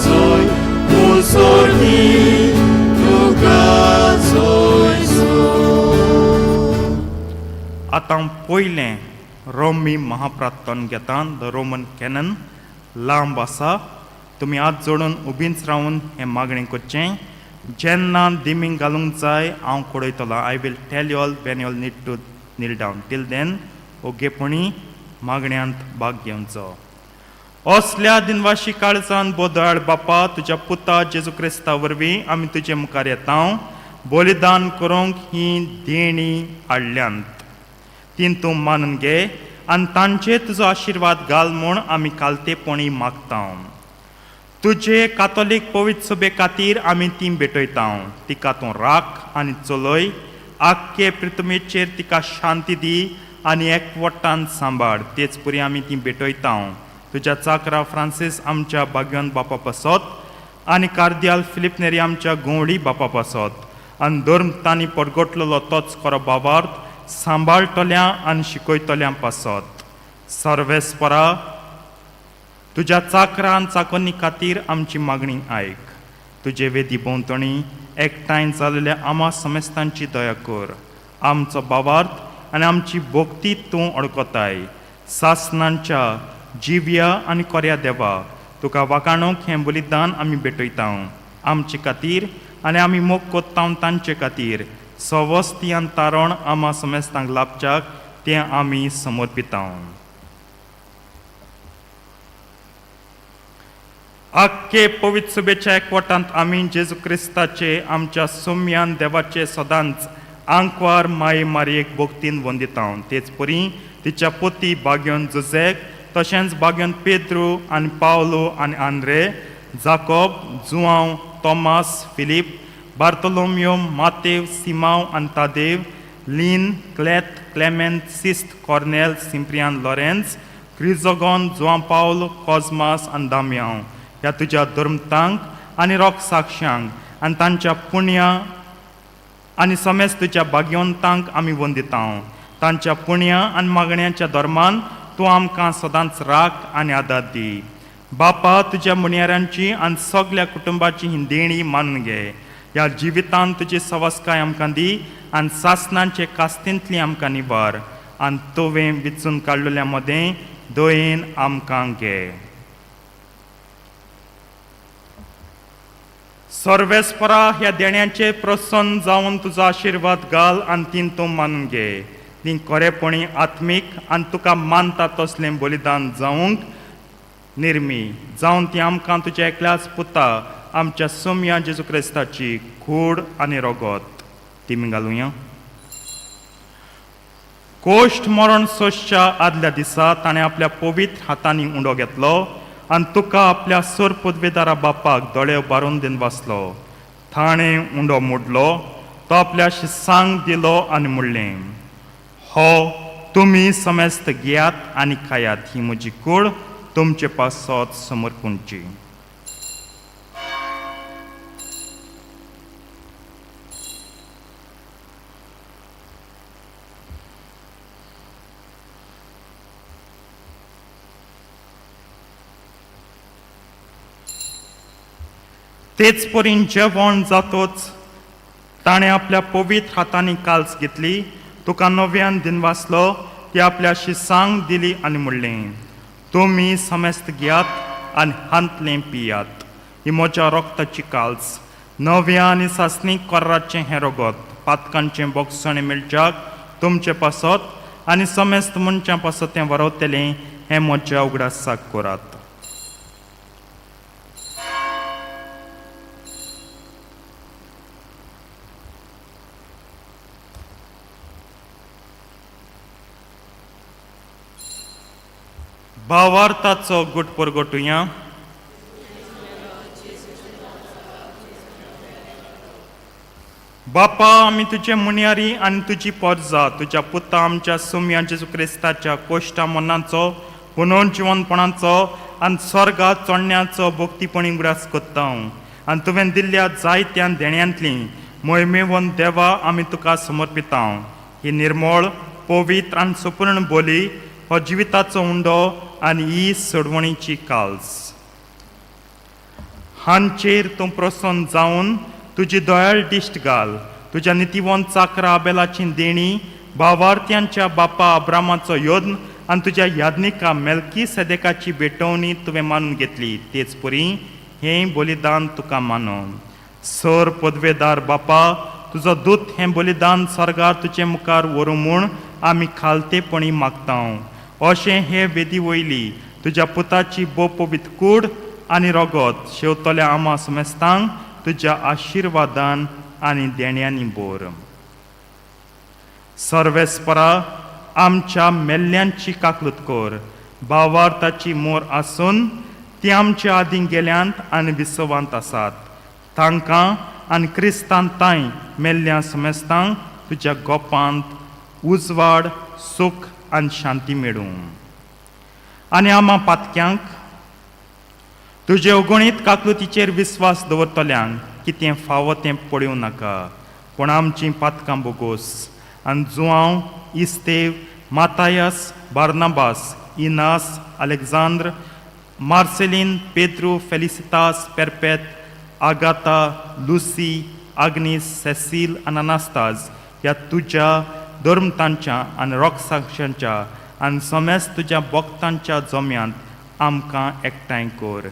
जोय म्हूण सर्गी तुका जोय. आतां पयलें रोमी महाप्रार्थन घेता the Roman Canon लांब आसा. तुमी हात जोडून उबींच रावन हें मागणें करचें. जेन्ना दिमींग घालूंक जाय हांव कळयतलो. I will tell you all when you all need to kneel down. Till then ओगेपणी मागण्यांत भाग घेवचो. असल्या दिनवाशी काळजान बोदळ बापा तुज्या पुता जेजू क्रिस्ता वरवीं आमी तुजे मुखार येता बलिदान करूंक ही देणी हाडल्यांत तीन तूं मानून घे आनी तांचेर तुजो आशिर्वाद घाल म्हूण आमी कालतेपणी मागता. तुजे कातोलीक पवित्र सभे खातीर आमी ती भेटयता. तिका तूं राख आनी चलय. आख्खे प्रितमेचेर तिका शांती दी आनी एकवटान सांबाळ. तेच पुरी आमी ती भेटयता तुज्या चाकरा फ्रांसीस आमच्या भाग्यवान बापा पासत आनी कार्दियाल फिलीप नेरी आमच्या गोंवडी बापा पासत आनी धर्म तांणी परगटलेलो तोच खरो बाबार्थ सांबाळटल्या आनी शिकयतल्या पासत. सर्वेस्परा तुज्या चाकरा आनी चाकोनी खातीर आमची मागणी आयक. तुजे वेदी भोंवतणी एकठांय जाल्ल्या आमा समेस्तांची दया कर. आमचो बावार्थ आनी आमची भक्ती तूं अडकताय. सासनांच्या जिव्या आनी कोऱ्या देवा तुका वाखाणूंक हें बलिदान आमी भेटयता आमचे खातीर आनी आमी मोग कोत्ता तांचे खातीर सवस्ती आनी तारण आमा समेस्तांक लाभच्याक तें आमी समर्पिता. आख्खे पवित्र सुबेच्या एकवटांत आमी जेजू क्रिस्ताचे आमच्या सोम्यान देवाचे सदांच आंकवार माई मारयेक भक्तीन वंदिता. तेच परी तिच्या पोती बाग्योन जुझेक तशेंच बाग्योन पेद्रू आनी पावलो आनी आंद्रे, जाकोब, जुआंव, तॉमास, फिलीप, बार्तोलोमियो, मातेव, सिमाव आनी तादेव, लीन, क्लेत, क्लेमेंत, सिस्त, कॉर्नेल, सिम्प्रियान, लॉरेन्स, क्रिजोगॉन, जुआं पावल, कॉजमास आनी दामयांव ह्या तुज्या धर्मतांक आनी रोख साक्षांक आनी तांच्या पुण्या आनी समेज तुज्या भाग्यवंतांक आमी वंदिता. तांच्या पुण्या आनी मागण्यांच्या धर्मान तूं आमकां सदांच राख आनी आदार दी. बापा, तुज्या मुणयारांची आनी सगल्या कुटुंबाची ही देणी मानून घे. ह्या जिवितांत तुजी सवस्काय आमकां दी आनी सासनांचे कास्तींतली आमकां निवार आनी तुवें विचून काडलेल्या मदें दयेन आमकां घे. सर्वेस्परा, ह्या देण्याचे प्रसन्न जावन तुजो आशिर्वाद घाल आनी तीन तूं मानून घे. ती खरेपणी आत्मीक आनी तुका मानता तसलें बलिदान जावंक निर्मी जावन ती आमकां तुज्या एकल्याच पुता आमच्या सोम्या जेजू क्रिस्ताची कूड आनी रगत ती घालुया. कोश्ट मरण सोंसच्या आदल्या दिसा ताणें आपल्या पवित्र हातांनी उंडो घेतलो आनी तुका आपल्या सोर पदवेदारा बापाक दोळे उबारून दिन बसलो. ताणें उंडो मोडलो, तो आपल्या शिसांक दिलो आनी म्हणलें, हो तुमी समेस्त घेयात आनी खायात. ही म्हजी कूड तुमचे पासत समर्पूणची. तेच परीन जेवण जातोच ताणें आपल्या पवित्र हातांनी काल्स घेतली, तुका नव्यान दिनवासलो, ती आपल्या शिसांक दिली आनी म्हणलें, तुमी समेस्त घेयात आनी हांतलें पियात. ही म्हज्या रक्ताची काल्स, नव्या आनी सासणीक कोर्राचें हें रगत पातकांचें बोगसणें मेळच्याक तुमचे पासत आनी समेस्त मनशां पासत तें वरवतलें. हें म्हज्या उगडासाक करात. भावार्थाचो गुट परगटुया. बापा, आमी तुजे मुनयारी आनी तुजी पोरजा तुज्या पुता आमच्या सुम्या जेजू क्रिस्ताच्या कोश्टा मनाचो, पुनर्जिवनपणाचो आनी स्वर्गा चोडण्याचो भक्तीपणी उगडास कोत्ता आनी तुवें दिल्ल्या जायत्या देण्यांतली मोहिमेवन देवा आमी तुका समर्पिता. ही निर्मळ, पवित्र आनी सुपूर्ण बोली, हो जिविताचो उंडो आनी ही सोडवणीची काल्स हांचेर तूं प्रसन्न जावन तुजी दयाळ दिश्ट घाल. तुज्या नितीवंत चाकरा आबेलाची देणी, भावार्थ्यांच्या बापा अब्रामाचो यत्न आनी तुज्या याज्ञिका मेल्की सदेकाची भेटवणी तुवें मानून घेतली, तेच परी हें बलिदान तुका मानून. सर पदवेदार बापा, तुजो दूत हें बलिदान स्वर्गार तुजे मुखार व्हरूं म्हूण आमी खालतेपणी मागता. अशें हे वेदी वयली तुज्या पुताची भोव पवित्र कूड आनी रगत शेवतल्या आमा समेस्तांक तुज्या आशिर्वादान आनी देण्यांनी बोर. सर्वेस्परा, आमच्या मेल्ल्यांची काकलूत कर. भावार्थाची मोर आसून ती आमच्या आदीं गेल्यांत आनी विसवांत आसात तांकां आनी क्रिस्तान तांय मेल्ल्या समेस्तांक तुज्या गोपांत उजवाड, सूख आनी शांती मेळूं. आनी आमा पातक्यांक, तुजे अगणीत काकलुतीचेर विस्वास दवरतल्यांक कितें फावो तें पळोवं नाका, पूण आमचीं पातकां बोगोस आनी जुआंव इस्तेव, मातायस, बार्नाबास, इनास, अलेक्झांद्र, मार्सेलीन, पेद्रू, फेलिसितास, पेरपेत, आगाता, लुसी, आग्नीस, सेसील आनी अनास्ताज ह्या तुज्या धर्मतांच्या आनी रोखसाक्षांच्या आनी समेस्त तुज्या भक्तांच्या जम्यांत आमकां एकठांय कर.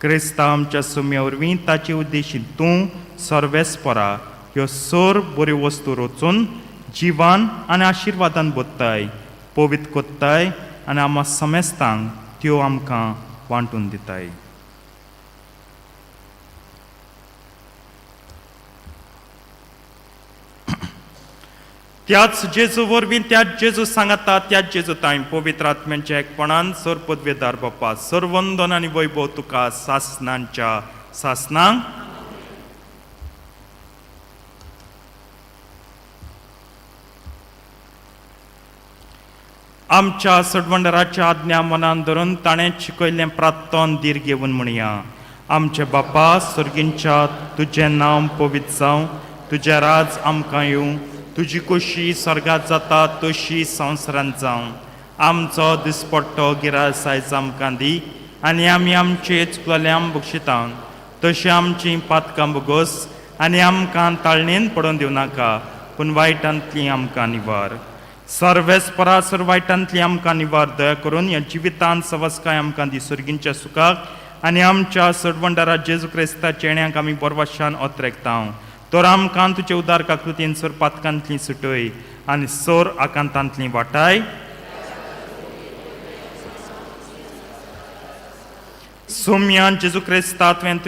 क्रिस्ता आमच्या सुम्या वरवीं ताचे उद्देशीन तूं सर्वेस्परा ह्यो सोर बऱ्यो वस्तू रचून जिवान आनी आशिर्वादान बोत्ताय, पवित्र कोत्ताय आनी आमा समेस्तांक त्यो आमकां वांटून दिताय. त्याच जेजू वरवीं, त्याच जेजू सांगाता, त्याच जेजू तांय पवित्र आत्म्यांच्या एकपणान सर पदवेदार बापा, सर्वंदन आनी वैभव तुका सासनांच्या सासनांक. आमच्या सडवंडराच्या आज्ञा मनान धरून ताणें शिकयल्लें प्रार्थन धीर घेवन म्हणया. आमचे बापा सर्गींच्या, तुजें नांव पवित्र जावं, तुजें राज आमकां येवं, तुजी खोशी स्वर्गात जाता तशी संवसारांत जावं. आमचो दिसपट्टो गिरास आयज आमकां दी आनी आमी आमचे चुकलेल्यांक बक्षिता तशी आमची पातकां बोगोस आनी आमकां ताळणेन पडोवन दिवं नाका, पूण वायटांतली आमकां निवार. सर्वेस्परा सर वायटांतली आमकां निवार. दया करून ह्या जिवितांत सवस्काय आमकां दी, सर्गींच्या सुखाक आनी आमच्या सडवंडारा जेजू क्रिस्ताच्या येण्याक आमी बरवाशान ओतरेकता. तर आमकां तुजे उदार काकृतीन सर पातकांतली सुटय आनी सोर आकांतांतली वाटाय. सोम्यान जेजू क्रिस्ता, तुवें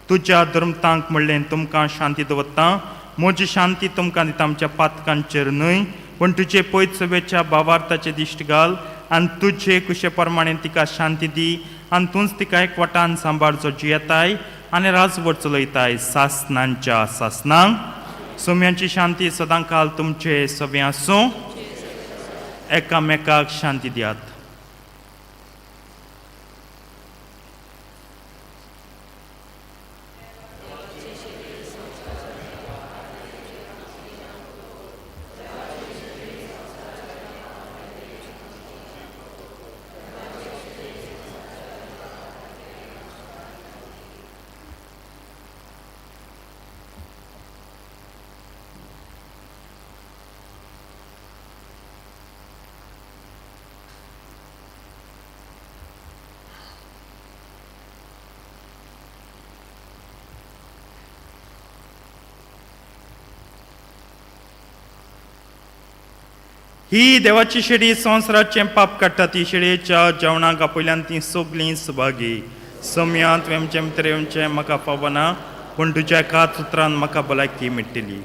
तुज्या धर्मतांक म्हणलें, तुमकां शांती दवरता, म्हजी शांती तुमकां दिता. आमच्या पातकांचेर न्हय पूण तुजे पयत सभेच्या भावार्थाचे दिश्ट घाल आनी तुजे कुशे प्रमाणे तिका शांती दी आनी तूंच तिका एकवटान सांबाळ, जो जियेताय आनी राजवट चलयताय सासनांच्या सासनांक. सोम्यांची शांती सदां काल तुमचे सगळें आसूं. एकामेकाक शांती दियात. ही देवाची शेडी संवसाराचें पाप काडटा. ती शेडयेच्या जेवणाक आपयल्यान ती सगलीं सुभागी. सम्यांत वेमचें भितर येवचें म्हाका फावना, पूण तुज्या एकाच उतरान म्हाका भलायकी मेळटली.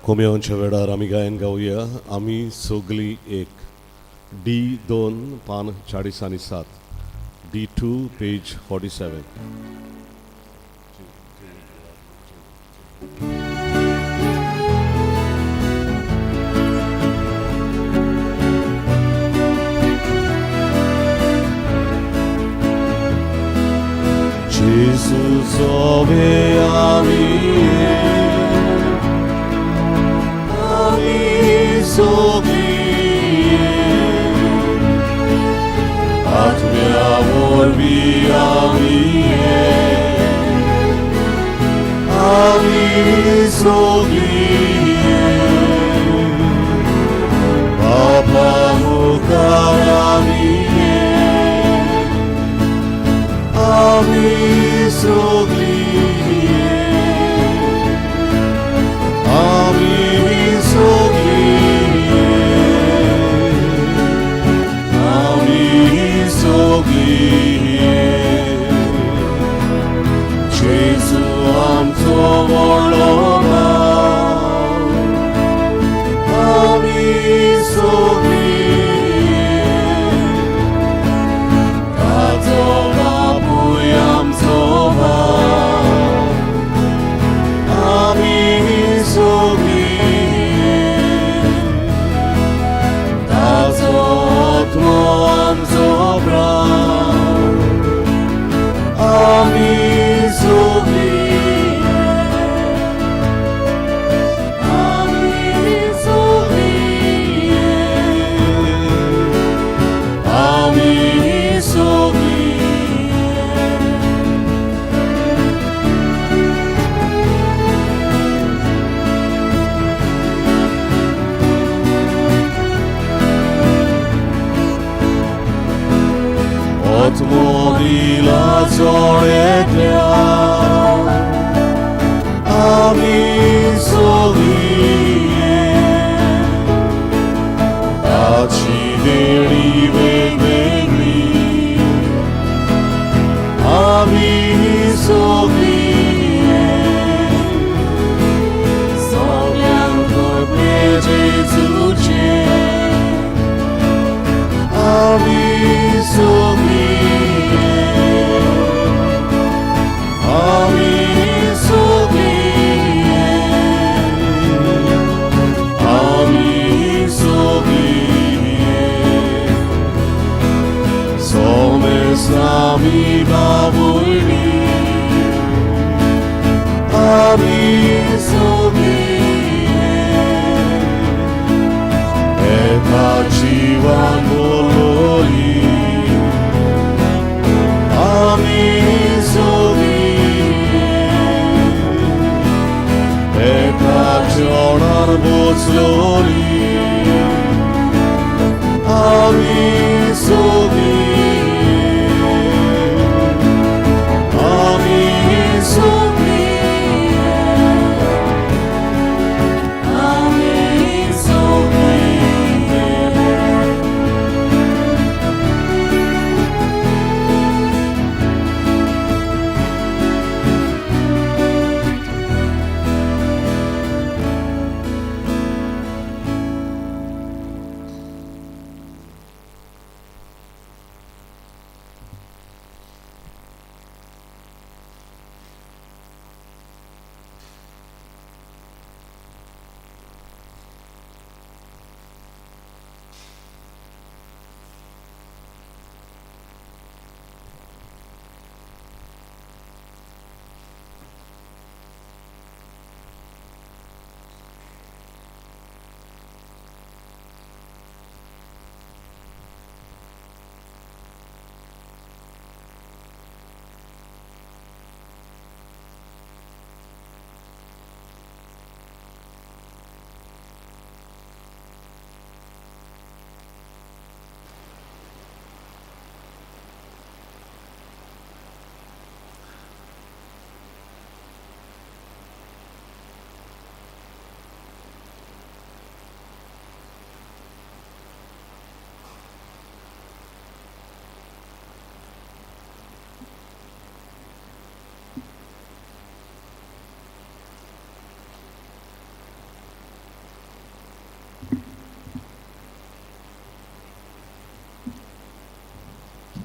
कोम्यांच्या वेळार आमी गायन गावया आमी सगळीं एक, डी 2 पान 47, D 2 page 47. Gesù sove ami ami soglie atmea vorbi ami ami soglie Papa mukar ami ami soglie ami soglie ami soglie Gesù amzo voloma ami soglie. आत्मो दिला जोडेतल्या आमी सोगलीं ताची देणी वेगवेगळी आमी सोगलीं सगल्यांक करपे जेजूचें आमी सोगलीं आमी सोगलीं आमी सोगलीं सोमेसामी बाबुलनी आमी सोगलीं एका जिवान बोलोली आमी सोगलीं एका जेवणार बोचलोली आमी सोगलीं आमी सोगलीं आमी सोगलीं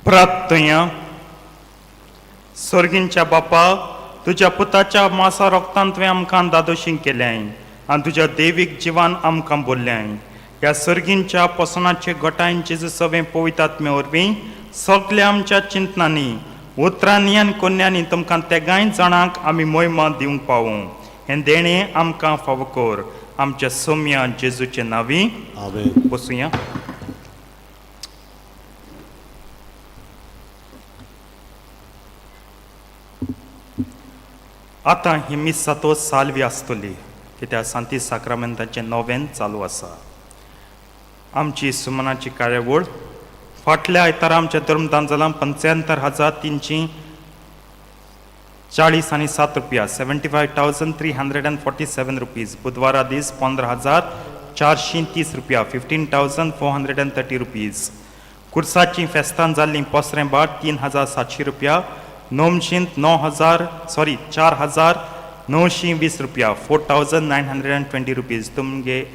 प्रार्थया. सर्गींच्या बापा, तुज्या पुताच्या मासा रोगतान तुवें आमकां दादोशी केल्याय आनी तुज्या देवीक जिवान आमकां बोल्ल्याय. ह्या सर्गींच्या पोसणाचे गोटायन जेजू सवें पवित्र वरवीं सगल्या आमच्या चिंतनांनी, उतरांनी आनी कोन्यांनी तुमकां तेगांय जाणांक आमी मोहिमा दिवंक पावूं हें देणें आमकां फावो कर, आमच्या सोम्या जेजूचे नांवी. आमेन. बसुया. आतां ही मिसातो साल्वी आसतली, कित्याक सांती साक्रामेंताचें नोवेन चालू आसा. आमची सुमनाची कार्यावळ फाटल्या आयतारा आमच्या धर्मदान जालां 75,347 रुपया, 75,347 rupees. बुधवारा दीस 15,430 रुपया, 15,430 रुपीज. कुर्साचीं फेस्तां जाल्लीं पोसरें भाट 3,700 रुपया, नोमशींत 9,000, सॉरी, 4,920 रुपया, 4,920 रुपीज. तुमगे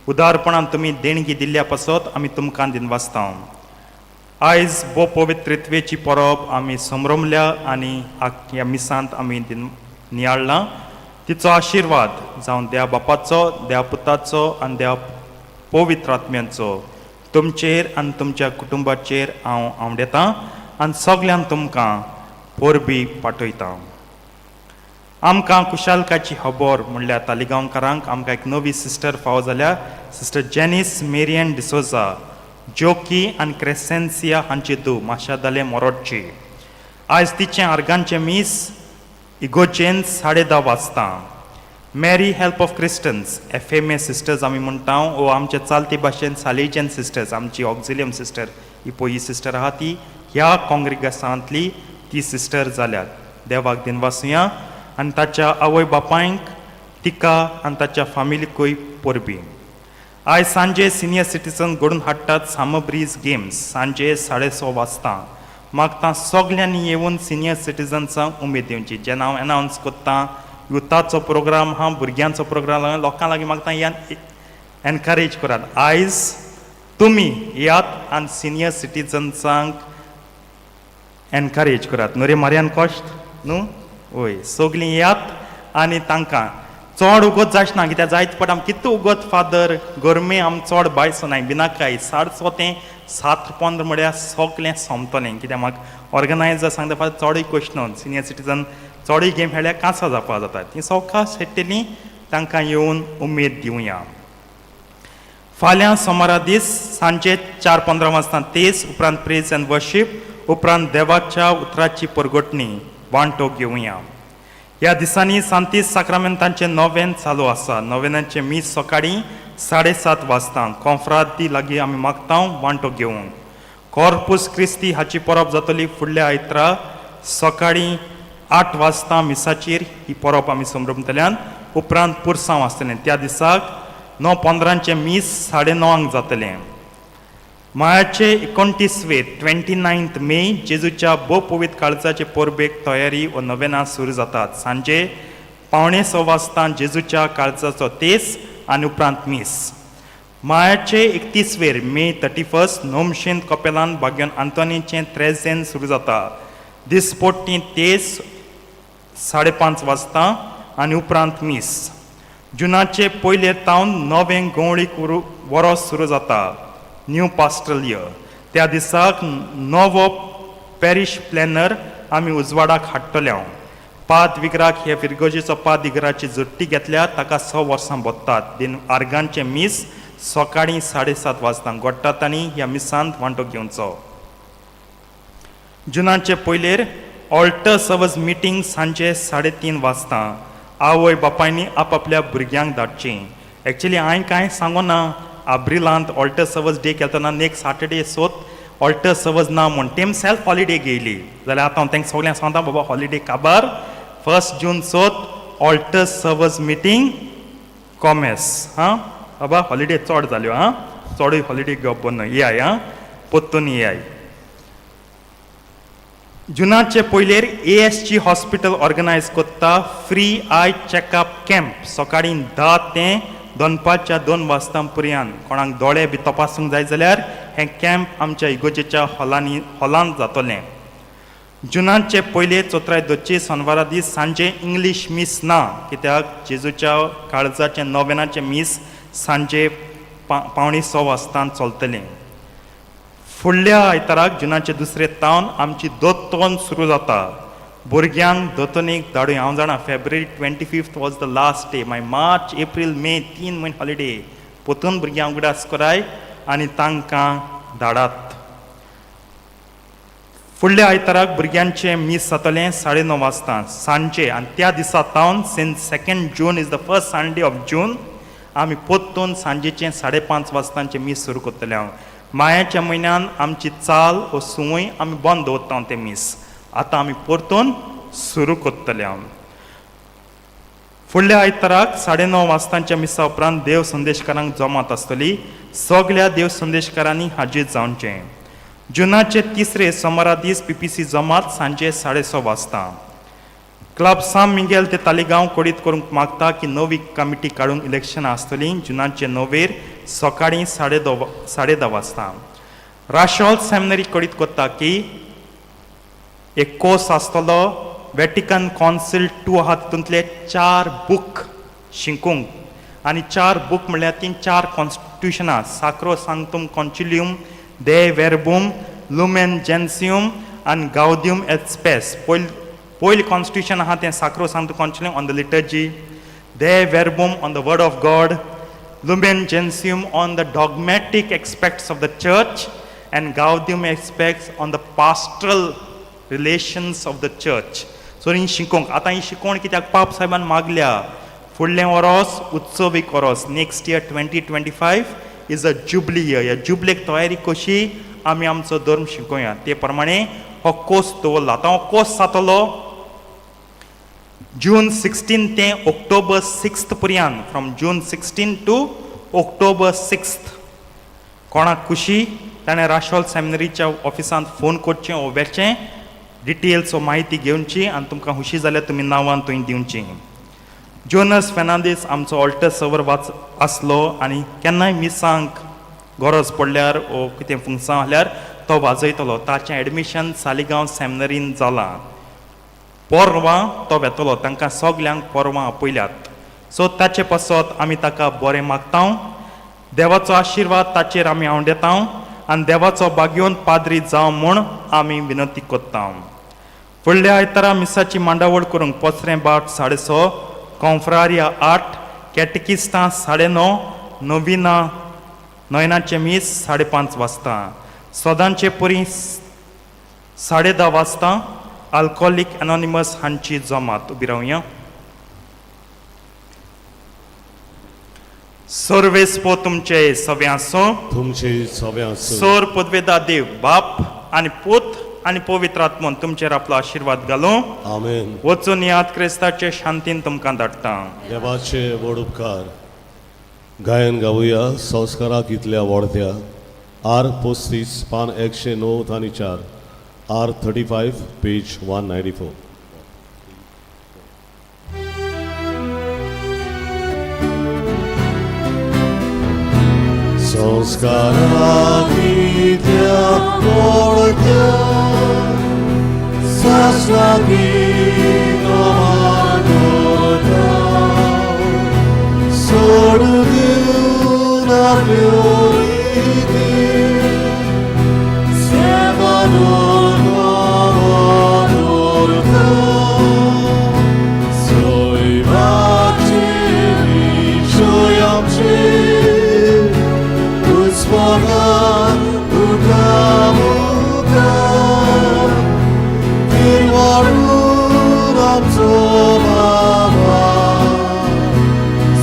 उदारपणान तुमी देणगी दिल्ल्या पासत आमी तुमकां दिनवासता. आयज भोव पवित्रत्वेची परब आमी समरमल्या आनी ह्या मिसांत आमी नियाळ्ळां. तिचो आशिर्वाद जावं देवा बापाचो, देवा पुताचो आनी देवा पवित्र आत्म्याचो तुमचेर आनी तुमच्या कुटुंबाचेर हांव आंवडेतां आनी सगल्यांक तुमकां परबी पाठयतां. आमकां खुशालकाची खबर म्हणल्यार तालिगांवकारांक आमकां एक नवी सिस्टर फावो जाल्या, sister Jenny's Marrion D'Souza, Joki आनी क्रेसेन्सिया हांची धूव, माशादाले मोरोडची. आयज तिचें आर्गांचें मीस इगोजेन 10:30 वाजता Mary help of Christians F M A sisters आमी म्हणटा, ओ आमचे चालती भाशेन सालेजियन सिस्टर्स, आमची ऑक्झिलियम सिस्टर ही पळय, ही सिस्टर आहा ती ह्या काँग्रिगेसांतली ती सिस्टर जाल्यात. देवाक दिनवासुया आनी ताच्या आवय बापायंक, तिका आनी ताच्या फामिलीकूय परबीं. आयज सांजे सिनियर सिटीजन घडून हाडटात सामब्रीज गेम्स सांजे 6:30 वाजता. मागता सगल्यांनी येवन सिनियर सिटीजन्सांक उमेद दिवची. जेन्ना हांव एनावन्स करता युथाचो प्रोग्राम हा, भुरग्यांचो प्रोग्राम, लोकां लागीं मागता यान एनकरेज करात. आयज तुमी येयात आनी सिनियर सिटीजन्सांक एनकरेज करात. न्हू रे मार्यान कश्ट न्हू? वय, सगलीं येयात आनी तांकां चड उगत जायच ना, कित्याक जायत पट आम कितू उगत फादर गरमे आम चड बायसो नाय बिनाकाय. 6:30 तें 7:15 म्हळ्यार सगलें सोंपतलें, कित्याक म्हाका ऑर्गनायजर सांगता, फादर चडूय कश्ट न्हू, सिनियर सिटीजन चडूय गेम खेळ्ळ्यार कांसां जावपा जाता. ती सवकास खेळटलीं, तांकां येवन उमेद दिवया. फाल्यां सोमारा दीस सांजे 4:15 वाजता तेज, उपरांत प्रेज अँड वर्शीप, उपरांत देवाच्या उतराची परगटणी वांटो घेवया. ह्या दिसांनी सांतीस साक्रामेंतांचें नोवेन चालू आसा. नोवेनाचें मीस सकाळीं 7:30 वाजता. कोंफ्रादी लागीं आमी मागता वांटो घेवंक. कॉर्पूस क्रिस्ती हाची परब जातली फुडल्या आयतारा सकाळीं 8 वाजता. मिसाचेर ही परब आमी समरमतल्यान उपरांत पुरसांव आसतलें. त्या दिसाक 9:15चें मीस 9:30क जातलें. मायाचे 29वे, 29 मे, जेजूच्या भोव पवित्र काळजाचे परबेक तयारी व नवेनां सुरू जातात. सांजे 5:45 वाजता जेजूच्या काळजाचो तेस आनी उपरांत मीस. मायाचे 31वेर, मे 31, नोमशेंत कपेलान बाग्योन आंतोनीचें त्रेजेन सुरू जाता. दिसपोट्टी तेस 5:30 वाजता आनी उपरांत मीस. जुनाचे पयले तावन नवें गवळीक वरोस सुरू जाता, न्यू पास्टरल इयर. त्या दिसाक नवो पॅरिश प्लॅनर आमी उजवाडाक हाडटले. हांव पाद विग्राक हे फिरगोजेचो पाद विग्राची जुट्टी घेतल्या, ताका 6 वर्सां भोत्तात. दिन आर्गांचें मीस सकाळीं 7:30 वाजता घडटा. तांणी ह्या मिसांत वांटो घेवचो. जुनाचे पयलेर ऑल्टर सर्वज मिटींग सांजे 3:30 वाजता. आवय बापायनी आपापल्या भुरग्यांक धाडचीं. एक्चुली हांवें कांय सांगोना, आब्रिलांत ऑल्टर सर्वज डे केलतना नेक्स्ट सॅटर्डे सोत ऑल्टर सर्वज ना म्हूण तेम सेल्फ हॉलिडे घेयली. जाल्यार आतां हांव तांकां सगल्यांक सांगता, बाबा हॉलिडे काबार, 1 जून सोत ऑल्टर सर्वज मिटींग कॉमेस. हां बाबा, हॉलिडे चड जाल्यो. हां, चडूय हॉलिडे घेवप बरो न्हय. येयाय, आं, पोत्तून येयाय. जुनाचे पयलेर एएसजी हॉस्पिटल ऑर्गनायज करता फ्री I checkup camp सकाळीं 10 ते दनपारच्या 2 वाजता पर्यंत. कोणाक दोळे बी तपासूंक जाय जाल्यार हें कॅम्प आमच्या इगोजेच्या हॉलांनी हॉलांत जातलें. जुनाचे पयले चोत्राय दोचे सोनवारा दीस सांजे इंग्लीश मीस ना, कित्याक जेजूच्या काळजाचें नोवेनाचें मीस सांजे 5:45 वाजता चलतलें. फुडल्या आयताराक जुनाचे दुसरे तावन आमची दोतोन सुरू जाता. भुरग्यांक दोतोनीक धाडूया. हांव जाणा February 25 was the last day. मागीर मार्च, एप्रील, मे 3 म्हयने हॉलिडे. पोतून भुरग्यांक उगडास कराय आनी तांकां धाडात. फुडल्या आयताराक भुरग्यांचें मीस जातलें 9:30 वाजता सांजचे आनी त्या दिसा तावन, since 2 June is the first Sunday of June, आमी पोत्तून सांजेचें 5:30 वाजतांचें मीस सुरू करतले. हांव मायाच्या म्हयन्यान आमची चाल वो सुंवय आमी बंद दवरता तें मीस, आतां आमी परतून सुरू करतले. हांव फुडल्या आयताराक 9:30 वाजतांच्या मिसा उपरांत देव संदेशकारांक जमात आसतली. सगल्या देव संदेशकारांनी हाजीर जावचें. जुनाचे तिसरे सोमारा दीस पीपीसी जमात सांजे 6:30 वाजता. क्लब साम मिगेल ते तालिगांव कोडीत करूंक मागता की नवी कमिटी काडून इलेक्शनां आसतलीं जुनाचे 9वेर सकाळीं 10:30 वाजता. राशॉल सेमिनरी कळीत करता की एक कोर्स आसतलो वेटिकन कॉन्सिल 2 आहा, तितूंतले चार बूक शिकूंक. आनी चार बूक म्हणल्यार तीं चार कॉन्स्टिट्युशनां, साक्रो सांक्तुम कॉन्चिलियम, दे वेरबूम, लुमेन जेन्सियम आनी गावदियम एट स्पेस. पयलें कॉन्स्टिट्युशन आहा तें Sacrosanctum Concilium on the liturgy, Dei Verbum on the word of God, Lumen Gentium on the dogmatic aspects of the church, and Gaudium et Spes on the pastoral relations of the church. So ही शिकोवंक आतां ही शिकोवण कित्याक पाप साहेबान मागल्या. फुडलें वरोस उत्सवीक वरोस. Next year 2025 is a jubilee year. ह्या जुबलेक तयारी कशी आमी आमचो धर्म शिकोवया. ते प्रमाणे हो कोर्स दवरला. आतां हो कोर्स जातलो जून 16 ते ऑक्टोबर 6 पर्यंत, from June 16 to October 6. कोणाक खुशी ताणें राशोल सेमिनरीच्या ऑफिसांत फोन करचें वो वेचें, डिटेल्स वो म्हायती घेवची आनी तुमकां खुशी जाल्यार तुमी नांवान थंय दिवची. जोनस फेर्नांदीस आमचो ऑल्टर सर्वर वाच आसलो आनी केन्नाय मिसांक गरज पडल्यार वो कितें फुंगसां जाल्यार तो वाजयतलो. ताचें एडमिशन सालिगांव सेमिनरीन जालां. पोरवां तो वेतलो, तांकां सगल्यांक पोरवां आपयल्यात. सो ताचे पासत आमी ताका बरें मागता. देवाचो आशिर्वाद ताचेर आमी आंवडेता आनी देवाचो भाग्योन पाद्री जावं म्हूण आमी विनंती करता. फुडल्या आयतारा मिसाची मांडावळ करूंक पोसरें बाट 6:30, कोंफ्रारिया 8, कॅटकिस्तां 9:30, नविना नयनाचें मीस 5:30 वाजता, सदांचे परी 10:30 वाजता आल्कोहोलीक एनॉनिमस हांची जमात. उबी रावया. सर्वेस्पो तुमचे सगळे आसूं. तुमचे सगळे आसूं. सोर पदवेदा देव बाप आनी पूत आनी पवित्र आत्मोन तुमचेर आपलो आशिर्वाद घालूं. आमेन. वचून याद, क्रिस्ताचे शांतीन तुमकां धाडटा. देवाचे व्हड उपकार. गायन गावया संस्काराक इतल्या व्हडत्या, आर 35, पान 194, R 35, page 194. संस्काराक इतल्या व्हडत्या सासणाकी नमान करता, सोडून दिवन आपल्यो रिती, सेवा दवरता, सैमाचे विशय आमचे उस्पनान उठा मुखार, निर्वाळून आमचो बाबा,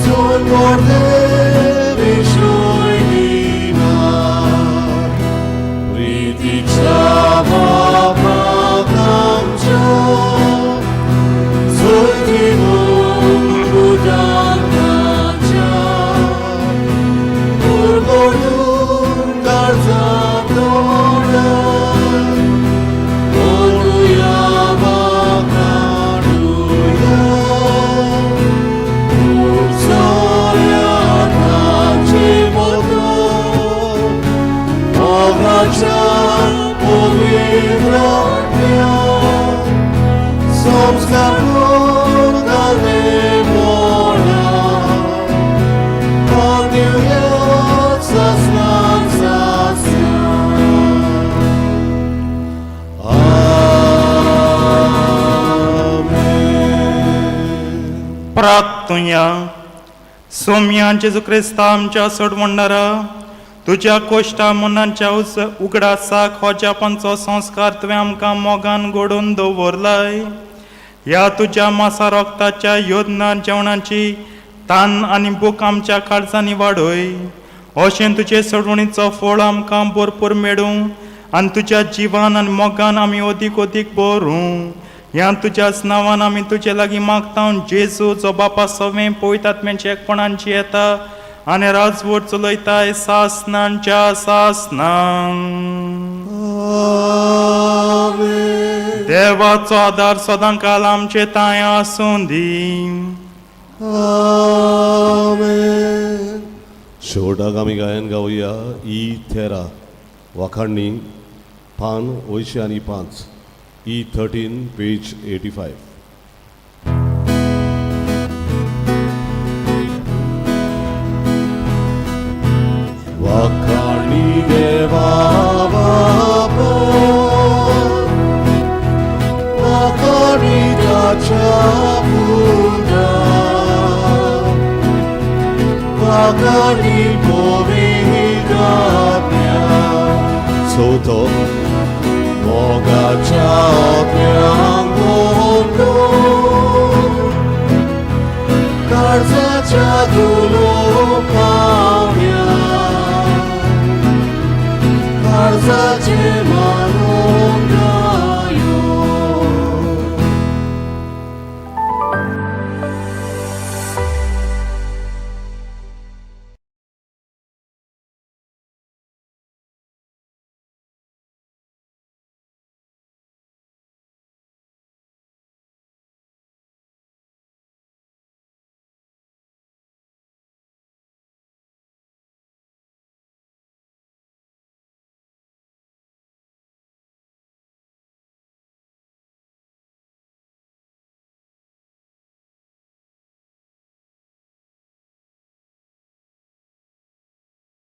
सोड पडले विशय दिना, प्रितीच्या बापाक आमच्या, जोती भुजांच्या, उरगडून काळजा तोंडा, ओडुया वाखाणुया, उरसाऱ्या ताचे मोतो, मोगाच्या पवित्र आत्म्या, संस्कार घाले मोडा, बांदिवया सासणान सासणान. आमेन. प्रार्थुया. सोम्या जेजू क्रिस्ता आमच्या सोडवणदारा, तुज्या कोश्टा मनाच्या उगडासाक हो जापांचो संस्कार तुवें आमकां मोगान घडोवन दवरलाय. ह्या तुज्या मासा रोगताच्या योजना जेवणाची तान आनी भूक आमच्या काळजांनी वाडय. अशें तुजे सोडवणीचो फळ आमकां भरपूर मेळूं आनी तुज्या जिवान आनी मोगान आमी अदीक अदीक बरूं. ह्या तुज्याच नांवान आमी तुजे लागीं मागता, जेजू, जो बापा सवें पवित्र आत्म्याच्या एकपणान येता आनी राजवट चलयताय सासनांच्या सासनां. आमेन. देवाचो आदार सदां काल आमचे तांय आसूं दी. आमेन. शेवटाक आमी गायन गावया ई 13, वाखाणणी, पान 85, E 13, page 85. वाखाणी देवा बापा, वाखाणी ताच्या पुता, वाखाणी पवित्र आत्म्या. चवथो, मोगाच्या आत्म्यांक काळजाच्या दुलो पावया, काळजाच्या ताचे.